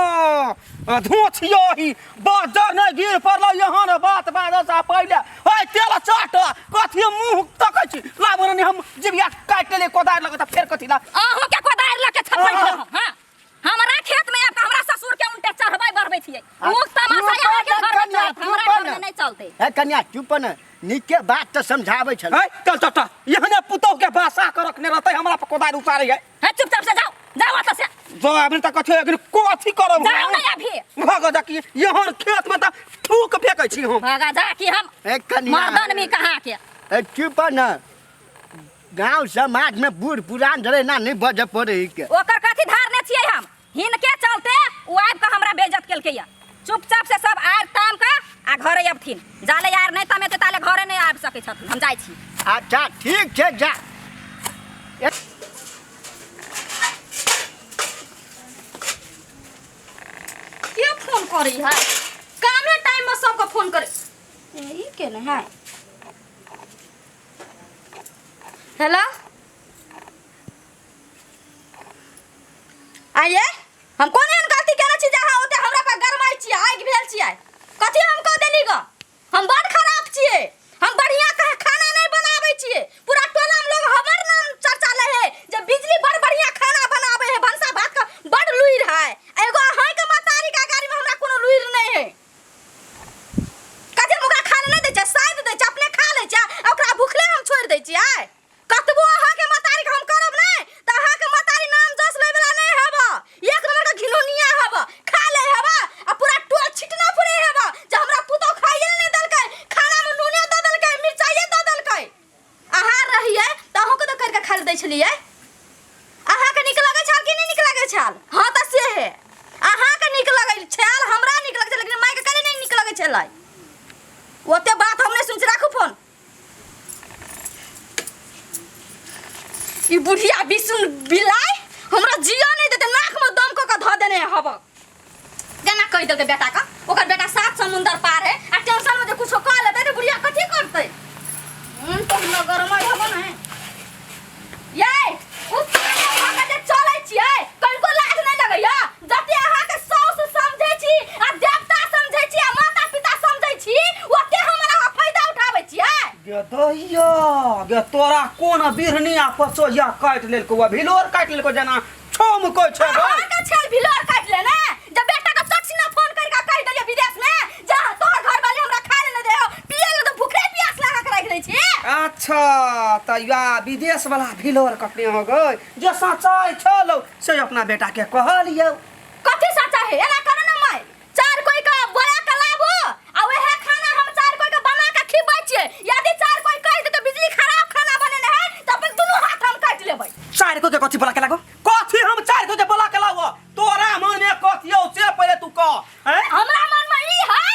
धोछियही बाजर नहि गिर पड़ल यहाँ ने बात बाजऽ से पहिले है तेल चाट कथी मुँह तकै छी लाबो ने हम जिबिया काटि लेलियै कोदारि लऽ के तऽ फेर कथी ला अहूँ के कोदारि लऽ के छपै छलहुँ। हाँ, हमरा खेत में आबि कऽ हमरा ससुर के उनटे चढ़बै बढ़बै छियै। मुँह तमाशा यहाँ के घर में चलत, हमरा घर में नहीं चलते। हे कन्या, चुप न, नीके बात तऽ समझाबै छल। है चल चल चल, एहने पुतोह के बासा के रखने रहतै हमरा पर कोदारि उतारै है। हे चुपचाप से जाओ, जाओ एतऽ से। जो अभी तक कथी अखन कथी करब? जाओ नहीं अभी। भगा जा कि यहाँ खेत में तऽ थूक फेकै छी हम। भगा जा कि हम हे कन्या, मर्दन में कहाँ के। हे चुप न, गांव समाज में बूढ़ पुरान धरे ना नहीं बजे पड़े के। ओकर कथी धारने छियै हम? हिनके चलते उ आबि कऽ हमरा बेइज्जत केलकै या। चुपचाप से सब आर ताम कऽ आ घरे अबथिन, जाले यार नहीं तमेते ताले घरे नहीं आबि सकै छथिन। हम जाइ छी। अच्छा ठीक छै, जा। के फोन करी है कामे टाइम में सबके फोन करे? ई के ने है? हेलो, आइए। हम कोन एहन गलती केने छी जे अहाँ ओते हमरा पर गरमाइ छियै, आगि भेल छियै? कथी हम कह देली ग? हम बड़ खराब छियै, हम बढ़िया खाना नहीं बनाबै छियै। पूरा टोला में लोग हमर नाम चर्चा ले है जे बिजली बड़ बढ़िया खाना बनाबै है, भनसा भात का बड़ लुइर है। एगो अहाँ के मतारी का गाड़ी में हमरा कोनो लुइर नहीं है। कथी हम ओकरा खाना नहीं दै छियै? साइद दै छियै, अपने खा लै छियै आ ओकरा भुखले हम छोड़ि दै छियै। कतबो अहाँके मतारी के हम करब नहि तऽ अहाँके मतारी नाम जस लै वाला नहि हेब। एक नंबर के घिनौनिया हेब, खा ले हेब आ पूरा टोल छिटना फुरे हेब जे हमरा पुतोह खाइए नहि देलकै, खाना में नूने दऽ देलकै, मिरचाइए दऽ देलकै। अहाँ रहियै तऽ अहूँके तऽ करिके खाइ लए दै छलियै। अहाँके नीक लगै छल कि नहि नीक लगै छल? हँ तऽ से हे, अहाँके नीक लगै छल, हमरा नीक लगै छल, लेकिन मायके कले नहि नीक लगै छलै। ओते बात हम नहि सुन छी, राखू फोन। ई बुढ़िया बिसुन बिलाइ हमरा जिया नहि देते, नाक में दम कऽ के धऽ देने हब। केना कहि देलकै बेटा का? ओकर बेटा सात समुंदर पार है आ टेंशन में जे कुछो कऽ लेतै तऽ बुढ़िया कथी करतै? मन तो हमरा गरमाइ हब ने। ये ऊपर भऽ के जे चलै छियै, कनिको लाज नहि लगैया? जते अहाँके साउस समझै छी आ देवता समझै छी आ माता पिता समझै छी, ओते हमर अहाँ फायदा उठाबै छियै। गे दैया गे, तोरा कोन बिढ़नी आ पसोहिया काटि लेलकौ आ भिलोर काटि लेलकौ जेना छम कहै छै गै? अहाँके छेल भिलोर काटि लेने जब बेटा के चट फोन करि के कहि देलियै विदेश में जा तोहर घर वाली हमरा खाय ले नहि दे हो, पिए ले तो भूखे प्यास लगा के राखि दै छी। अच्छा तऽ या विदेश वाला भिलोर कटने हो गई जे सच्चाइ छलौ से अपना बेटा के कहलियौ। कथी सच्चा है? एना करू ने माय, चार कोई का बोला के लाबू आ वहे खाना हम चार कोई के बना के खिबै छियै। यदि चार कोई कहि देतै बिजली खराब खाना बनेने है तऽ अपन दुनू हाथ हम काटि लेबै। चार कोई के कथी बोला के लागो? कथी हम चार कोई के बोला के लागो? तोरा मन में कथी हौ से पहिले तू कह। हैं? हमरा मन में ई है,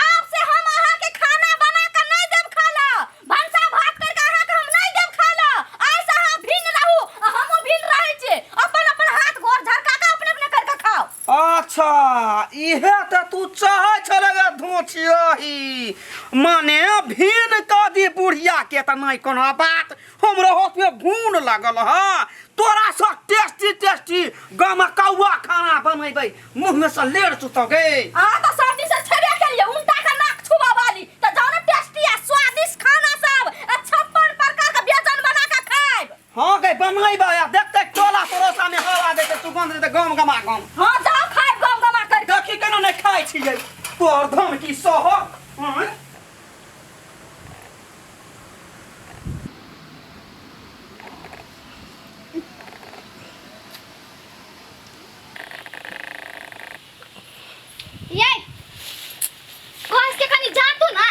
आप से हम अहाँ के खाना बना के नहीं देब खाला, भनसा भात करके अहाँ के हम नहीं देब खाला। आइ से अहाँ भिन्न रहू आ हमहूँ भिन्न रहै छियै, अपन अपन हाथ गोर झरका के अपने अपने करके खाओ। अच्छा इहे तऽ तू चाहै छलै गे धोछियही, माने भिन्न कऽ दी बुढ़िया के तऽ नहि कोनो बात। हमरो हाथ में घून लागल हँ, तोरा से टेस्टी टेस्टी गमकौआ खाना बनेबै, मुँह में से लेर चुतौ गे। अहाँ तऽ सर्दी से छेबे केलियै, उल्टा के नाक छुबऽ वाली तऽ जाउ ने टेस्टी आ स्वादिष्ट खाना सब आ 56 प्रकार के व्यंजन बना के खायब। हाँ गे बनेबै आ देखते टोला पड़ोसा में हवा देते सुगंध देते गम गमा गम। हाँ जाओ खायब गम गमा कर। देखी केना नहि खाइ छियै तोहर धन की सहक। आँय? ये कस के कनी जा तू ना।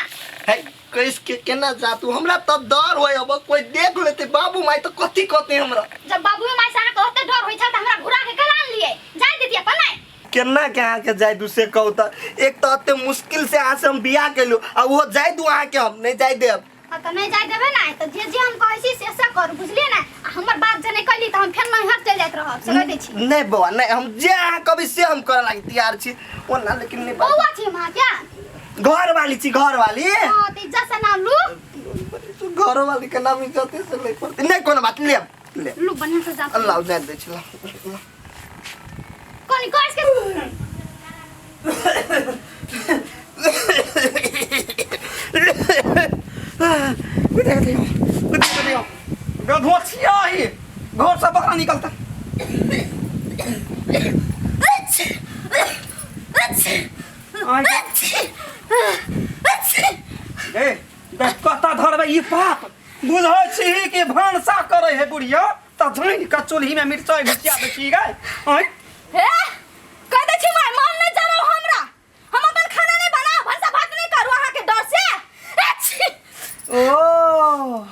है कस के केना जा तू? हमरा तब डर होय अब कोई देख लेते बाबू माई तो कथी कहते हमरा। जब बाबू माई से अहाँ के ओते डर होय छल त हमरा घुरा के कला लिए जाय देती अपन नहीं। केना के अहाँके जाय दू से कहू तऽ एक तऽ एते मुश्किल से अहाँ से हम बियाह केलहुँ आ ओहो जाय दू अहाँके हम नहि जाय देब। हाँ तऽ नहि जाय देबै ने तऽ जे जे हम कहै छी से से करू, बुझलियै ने? आ हमर बात जे नहि कैली तऽ हम फेर नैहर चलि जाइत रहब, से कहि दै छी। नहि बौआ नहि, हम जे अहाँ कहबै से हम करऽ लागी तैयार छी ओना, लेकिन नहि बौआ छी हम अहाँके? घरवाली छी, घरवाली। हाँ तऽ इज्जत से नाम लू। घरवाली के नाम इज्जते से नहि पड़तै। नहि कोनो बात, लेब लेब। लू बढ़िआँ से जा। अल्लाह जाय दै छी, लाउ। कनि कस के गधोछिया ही घर से बाहर निकलता। ए देख कतऽ धरबै ई पाप। बुझै छी कि भानसा करै है बुढ़िया तऽ जानि कऽ चूल्हीमे मिरचाइ घुसिया दै छी गै। आँय हे कह दै छी माय, मन नहि जराउ हमरा, हम अपन खाना नहि बनाउ, भनसा भात नहि करू अहाँके डर से। छी। ओ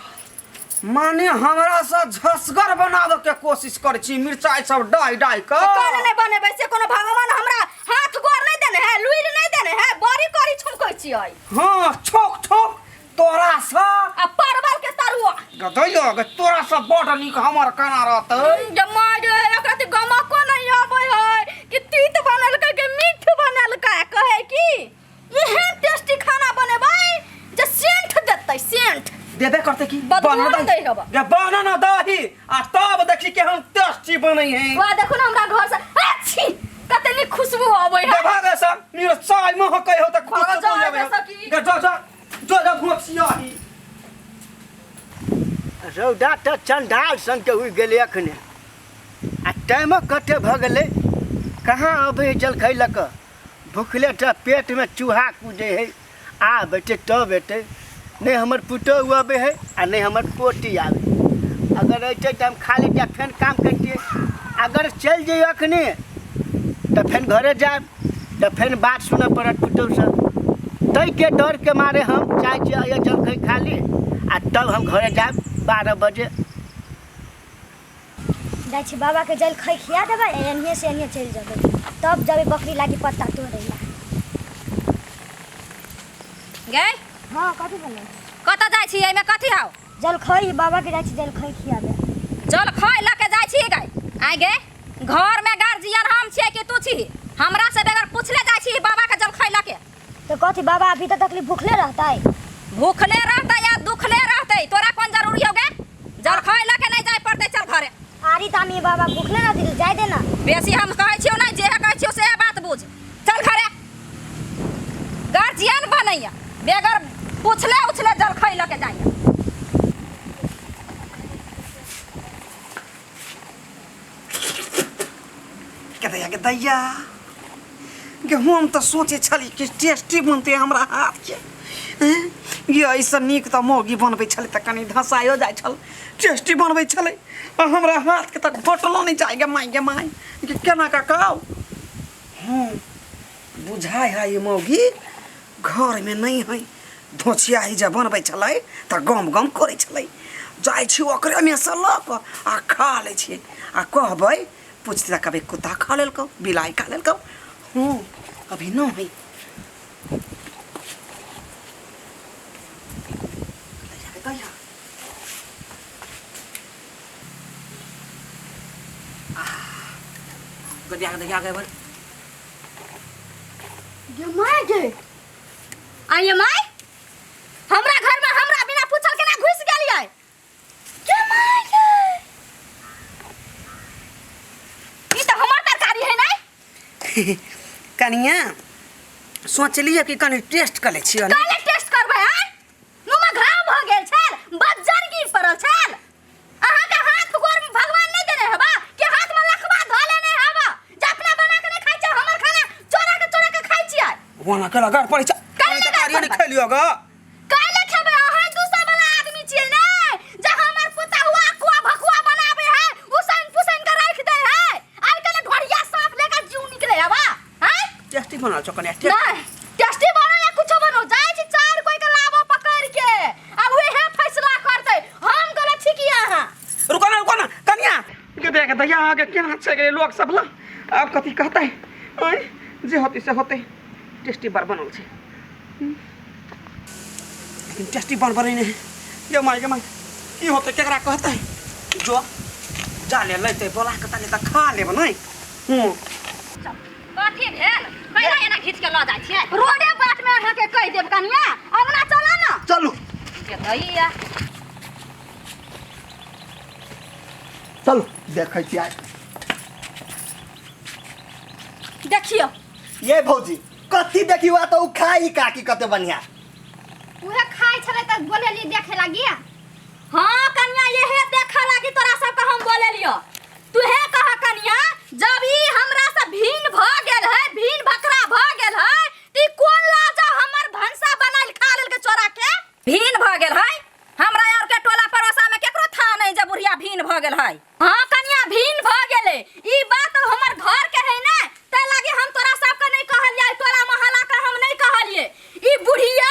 माने हमरा से झसगर बनाबे के कोशिश करै छी, मिरचाइ सब डाहि डाहि कऽ। कान नहि बनेबै से कोनो भगवान हमरा हाथ गोर नहि देने है, लुरि नहि देने है, बड़ी करी छुमकै छियै। हाँ छोक छोक तोरा से आ परवल के तरुआ गदैया गे, तोरा से बड़ नीक हमर खाना रहतै। गे माय गे, एकरा तऽ गमको नहि आबै है कि तीत बनलकै कि मीठ बनलकै। कहै कि एहन टेस्टी खाना बनेबै जे सेंट देतै, सेंट देबे करतै की बदबू बना नहि दही दै हबा। गे, बना ना दही आ तब देखी केहन टेस्टी बनै है। वाह देखो ना हमरा घर से अच्छी कते नीक खुशबू आबै है। देभा गे सब मिरचाइ महकै हो तऽ भागल खुशबू जाउ आबै हो। एतऽ की। गे जो जो जो जो घोसिया ही। रौदा तऽ चंडाल सनके उगि गेलै अखने, आ टाइमो कते भऽ गेलै, कहाँ अबै है जलखै लऽ कऽ? भुखले तऽ पेटमे चूहा कूदै है। आब एतै तब एतै, नहि हमर पुतोहु अबै है आ नहि हमर पोती आबै। अगर अयतै तऽ हम खा लैतियै आ फेर काम करितियै। अगर चलि जइयो अखने तऽ फेर घरे जायब तऽ फेर बात सुनऽ पड़त पुतोहुसँ। ताहिके डरके मारे हम चाहै छियै अइयै जलखै खा ली आ तब हम घरे जायब 12 बजे। जाइ छी बाबाके जलखै खिया देबै, एन्हिए से एन्हिए चलि जेबै, तब जेबै बकरी लागी पत्ता तोड़ै ला। गे हाँ कथी भेलै? कतऽ जाइ छी? एहिमे कथी हौ? जलखै, बाबाके जाइ छी जलखै खियाबे। जलखै लऽ के जाइ छी गे? आइ गे घरमे गार्जियन हम छियै कि तू छी? हमरा से बगैर पूछले जाइ छी बाबाके जलखै लऽ के? तऽ कथी बाबा अभी तक तकलीफ भूखले रहतै? भूखले रहतै या दुखले रहतै तोरा कोन जरूरी हो गे? जलखै लऽ के नहि जाय पड़तै, चल घरे। आरी तामी बाबा भूखले रहतै, जाय दे ना। बेसी हम कहै छियौ नहि, जे कहै छियौ सेहे बात बुझ, चल घरे। गार्जियन बनैया बेगर पूछले उछले जलखै लऽ के जाइया। के दैया के दैया गे, हम तऽ सोचै छली कि टेस्टी बनतै हमरा हाथके। हैं? ये एहिसँ नीक तऽ मौगी बनबै छलै तऽ कनि धसायो जाइ छल, टेस्टी बनबै छलै, आ हमरा हाथके तऽ घोटलो नहि जाइ। गे माय गे माय, गे केना कऽ कहू? हँ बुझाइ है ई मौगी घरमे नहि है, धोछियाही जे बनबै छलै तऽ गम गम करै छलै। जाइ छी ओकरेमे सँ लऽ कऽ आ खा लै छियै, आ कहबै पूछतै तऽ कहबै कुत्ता खा लेलकौ, बिलाइ खा लेलकौ। हँ अभी नहि है। दैया गदिया गदिया गए बन गे my गे, आइए my, हमरा घर में हमरा बिना पूछल केना घुस गेलियै? गे my गे, ई तऽ हमर तरकारी है नै। कनिया सोचलियै कि कनि टेस्ट कऽ लै छियै। काले टेस्ट करबै? आय मुँह में घाव भऽ गेल छल, बज्जर गिर पड़ल छल। अहाँके हाथ गोर में भगवान नहि देने हेबा कि हाथ में लखवा धऽ लेने हेबा जे अपना बना के नहि खाइ छियै, हमर खाना चोरा के चोरा के खाइ छियै? ओना केला गाड़ पड़ै छै। काल्हि तरकारी गाड़ नहि पड़बै। खेलियो ग। काल्हि खेबै? अहाँ दूसरा वाला आदमी छियै ने जे हमर पुता हुआ अकुआ भकुआ बनाबे है, उसैन पुसैन के राखि दे है। आइ काल्हि ढोरिया साँप लेकर जीव निकले हेबा? हैं? टेस्टी बनल छौ कनिया, टेस्टी। नहीं टेस्टी बनो या कुछो बनो, जाइ छी चार कोई के लाबो पकड़ के आ उहे फैसला करतै हम गलत छी कि अहाँ। रुको ना, रुको ना कनिया के देख दैया, अहाँके केना छै गे लोक सब ला आब कथी कहतै? आँय जे होतै से होतै टेस्टी बड़ बनल छै लेकिन टेस्टी बन बनै नहि ये माय गे माय की होतै केकरा कहतै जो जा ले लेतै बोला के तनी तऽ खा लेब नहि हूँ कथी भेल कैला एना घीच के लऽ जाइ छियै रोडे बाट में अहाँके कहि देब कनिया अंगना चला ना चलू देखैया चलू देखै छी आइ देखियो ये भौजी कथी देखी हुआ तो उ खाई काकी कते बढ़िया उहे खाइ छलै तऽ बोलेली देखे लागी हाँ कन्या यहे देखे लागी तोरा सबके हम बोलेलियो तुहे कह कन्या जब ई हमरा से भिन्न भ गेल है भिन्न बकरा भ गेल है त ई कोन लाजा हमर भनसा बनाइल खा लेलके चोरा के भिन्न भ गेल है हमरा यार के टोला पड़ोसा में केकरो था नहीं जब बुढ़िया भिन्न भ गेल है हाँ कन्या भिन्न भ गेले ई बात हमर घर के है ने तै लागी हम तोरा सबके नहीं कहलियै टोला मोहल्ला के हम नहीं कहलियै ई बुढ़िया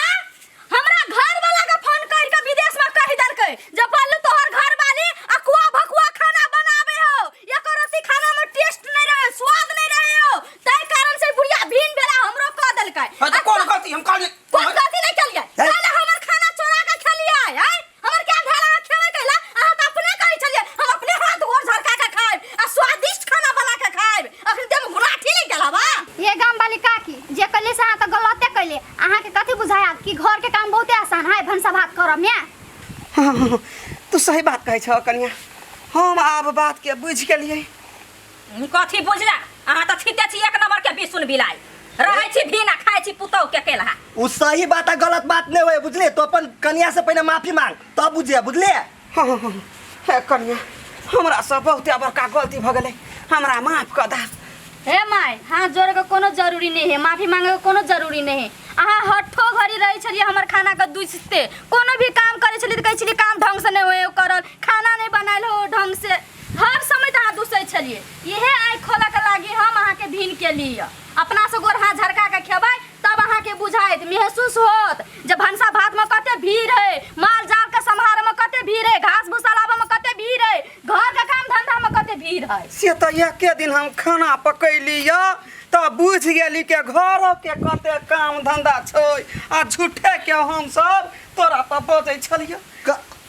हमरा घर वाला के फोन कर के विदेश में कहि देलकै जे बोलू तोहर घर वाली अकुआ भकुआ खाना बनावे हो एको रत्ती खाना में टेस्ट नहीं रहे स्वाद नहीं रहे हो तै कारण से बुढ़िया भिन्न भेला हमरो कह देलकै हाँ तो कौन गलती हम कहलिए कोन गलती नहीं केलियै पहिले हमर खाना चोरा के खेलियै आय हमर क्या भेल अहाँ खेबै कैला अहाँ तऽ अपने कहै छलियै हम अपने हाथ गोर झरका के खायब आ स्वादिष्ट खाना बना के खायब अखन देह में गुलाठी लागि गेल हवा ये गाम वाली काकी जे कैले से अहाँ तऽ गलते कैले अहाँके कथी बुझायत कि घर के काम बहुते आसान है भनसा भात करब में हाँ, तू सही बात कहै छह कनिया हम आब बात के बुझि गेलियै कथी बुझला अहाँ तऽ छीते छी एक नंबर के बिसुन बिलाई रहै छी भीना खाइ छी पुतहु के केलहा उ सही बात आ गलत बात नहीं होए बुझले तो अपन कनिया से पहले माफी मांग तब बुझिए बुझले हाँ हाँ, हाँ हे कनिया हमरा से बहुते बड़का गलती भऽ गेलै हमरा माफ कऽ दे हे my हाथ जोड़े के कोनो जरूरी नहीं है माफी मांगे के कोनो जरूरी नहीं है अहाँ हठो घड़ी रहै छलियै हमर खाना के दूसते कोनो भी काम करै छलियै तऽ कहै छलियै काम ढंग से नहीं होए करल खाना नहीं बनायल हो ढंग से हर समय तऽ अहाँ दूसै छलियै इहे आँखि खोलऽ के लागी हम अहाँके भिन केली अपना से गोर हाथ झरका के खेबै तब अहाँके बुझाइत महसूस होत जे भनसा भात में कते भीड़ है माल जाल के सम्हारे में कते भीड़ है घास भूसा लाबे में कते भीड़ है घर के काम धंधा में कते भीड़ है से तऽ एके दिन हम खाना पकैली यऽ तऽ बुझि गेली के घरो के कते काम धंधा छै आ झूठे के हम सब तोरा पर बजै छलियै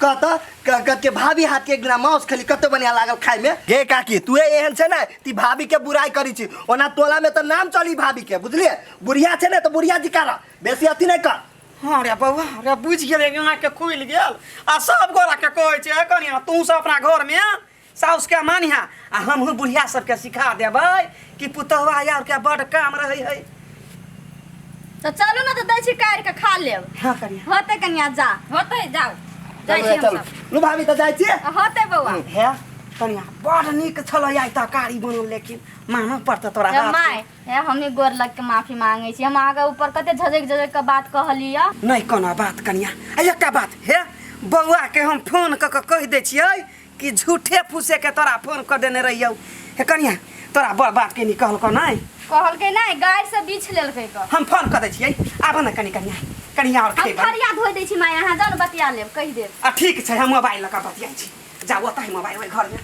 कहता कह के भाभी हाथ के एक दिना मांस खेली कते बढ़िया लागल खाय में गे काकी तू एहन छै ने ती भाभी के बुराई करी छी ओना टोला में तऽ नाम चली भाभी के बुझलिए बुढ़िया छै ने तऽ बुढ़िया जी कर बेसी अथी नहीं कर हाँ रे बौआ रे बुझि गेलै अहाँके खुलि गेल आ सब गोरा के कहै छै कनिया तू सब अपना घरमे साउसके मानिहा आ हमहूँ बुढ़िया सबके सिखा देबै कि पुतहुआ यारके बड्ड काम रहै है तऽ चलू ने तऽ दै छी काटि के खा लेब हाँ कनिया होतै कनिया जा होतै जाउ जाइ छी चलू हमसब लू भाभी तऽ जाइ छियै होतै बौआ हे कनिया बड़ नीक छलै आइ तरकारी बनल लेकिन मानऽ पड़तै तोरा हे हाथ माय हे हमही गोर लग के माफी मांगे छी हम अहाँके ऊपर कते झजक झजक के बात कहली यऽ नहि कोनो बात कनिया आ एकटा बात हे बौआके हम फोन कऽ कऽ कहि दै छियै कि झूठे फूसे के तोरा फोन कऽ देने रहियौ हे कनिया तोरा बड़ बात के नहीं कहलकौ नहि कहलकै नहि गारि से बीछ लेलकै क हम फोन कऽ दै छियै आबऽ ने कनि कनिया कनिया आओर हम खेबै थरिया धोइ दै छी माय अहाँ जाउ ने बतिया लेब कहि देब आ ठीक छै हम मोबाइल लऽ कऽ बतियाइ छी जाउ ओतहि मोबाइल ओहि घरमे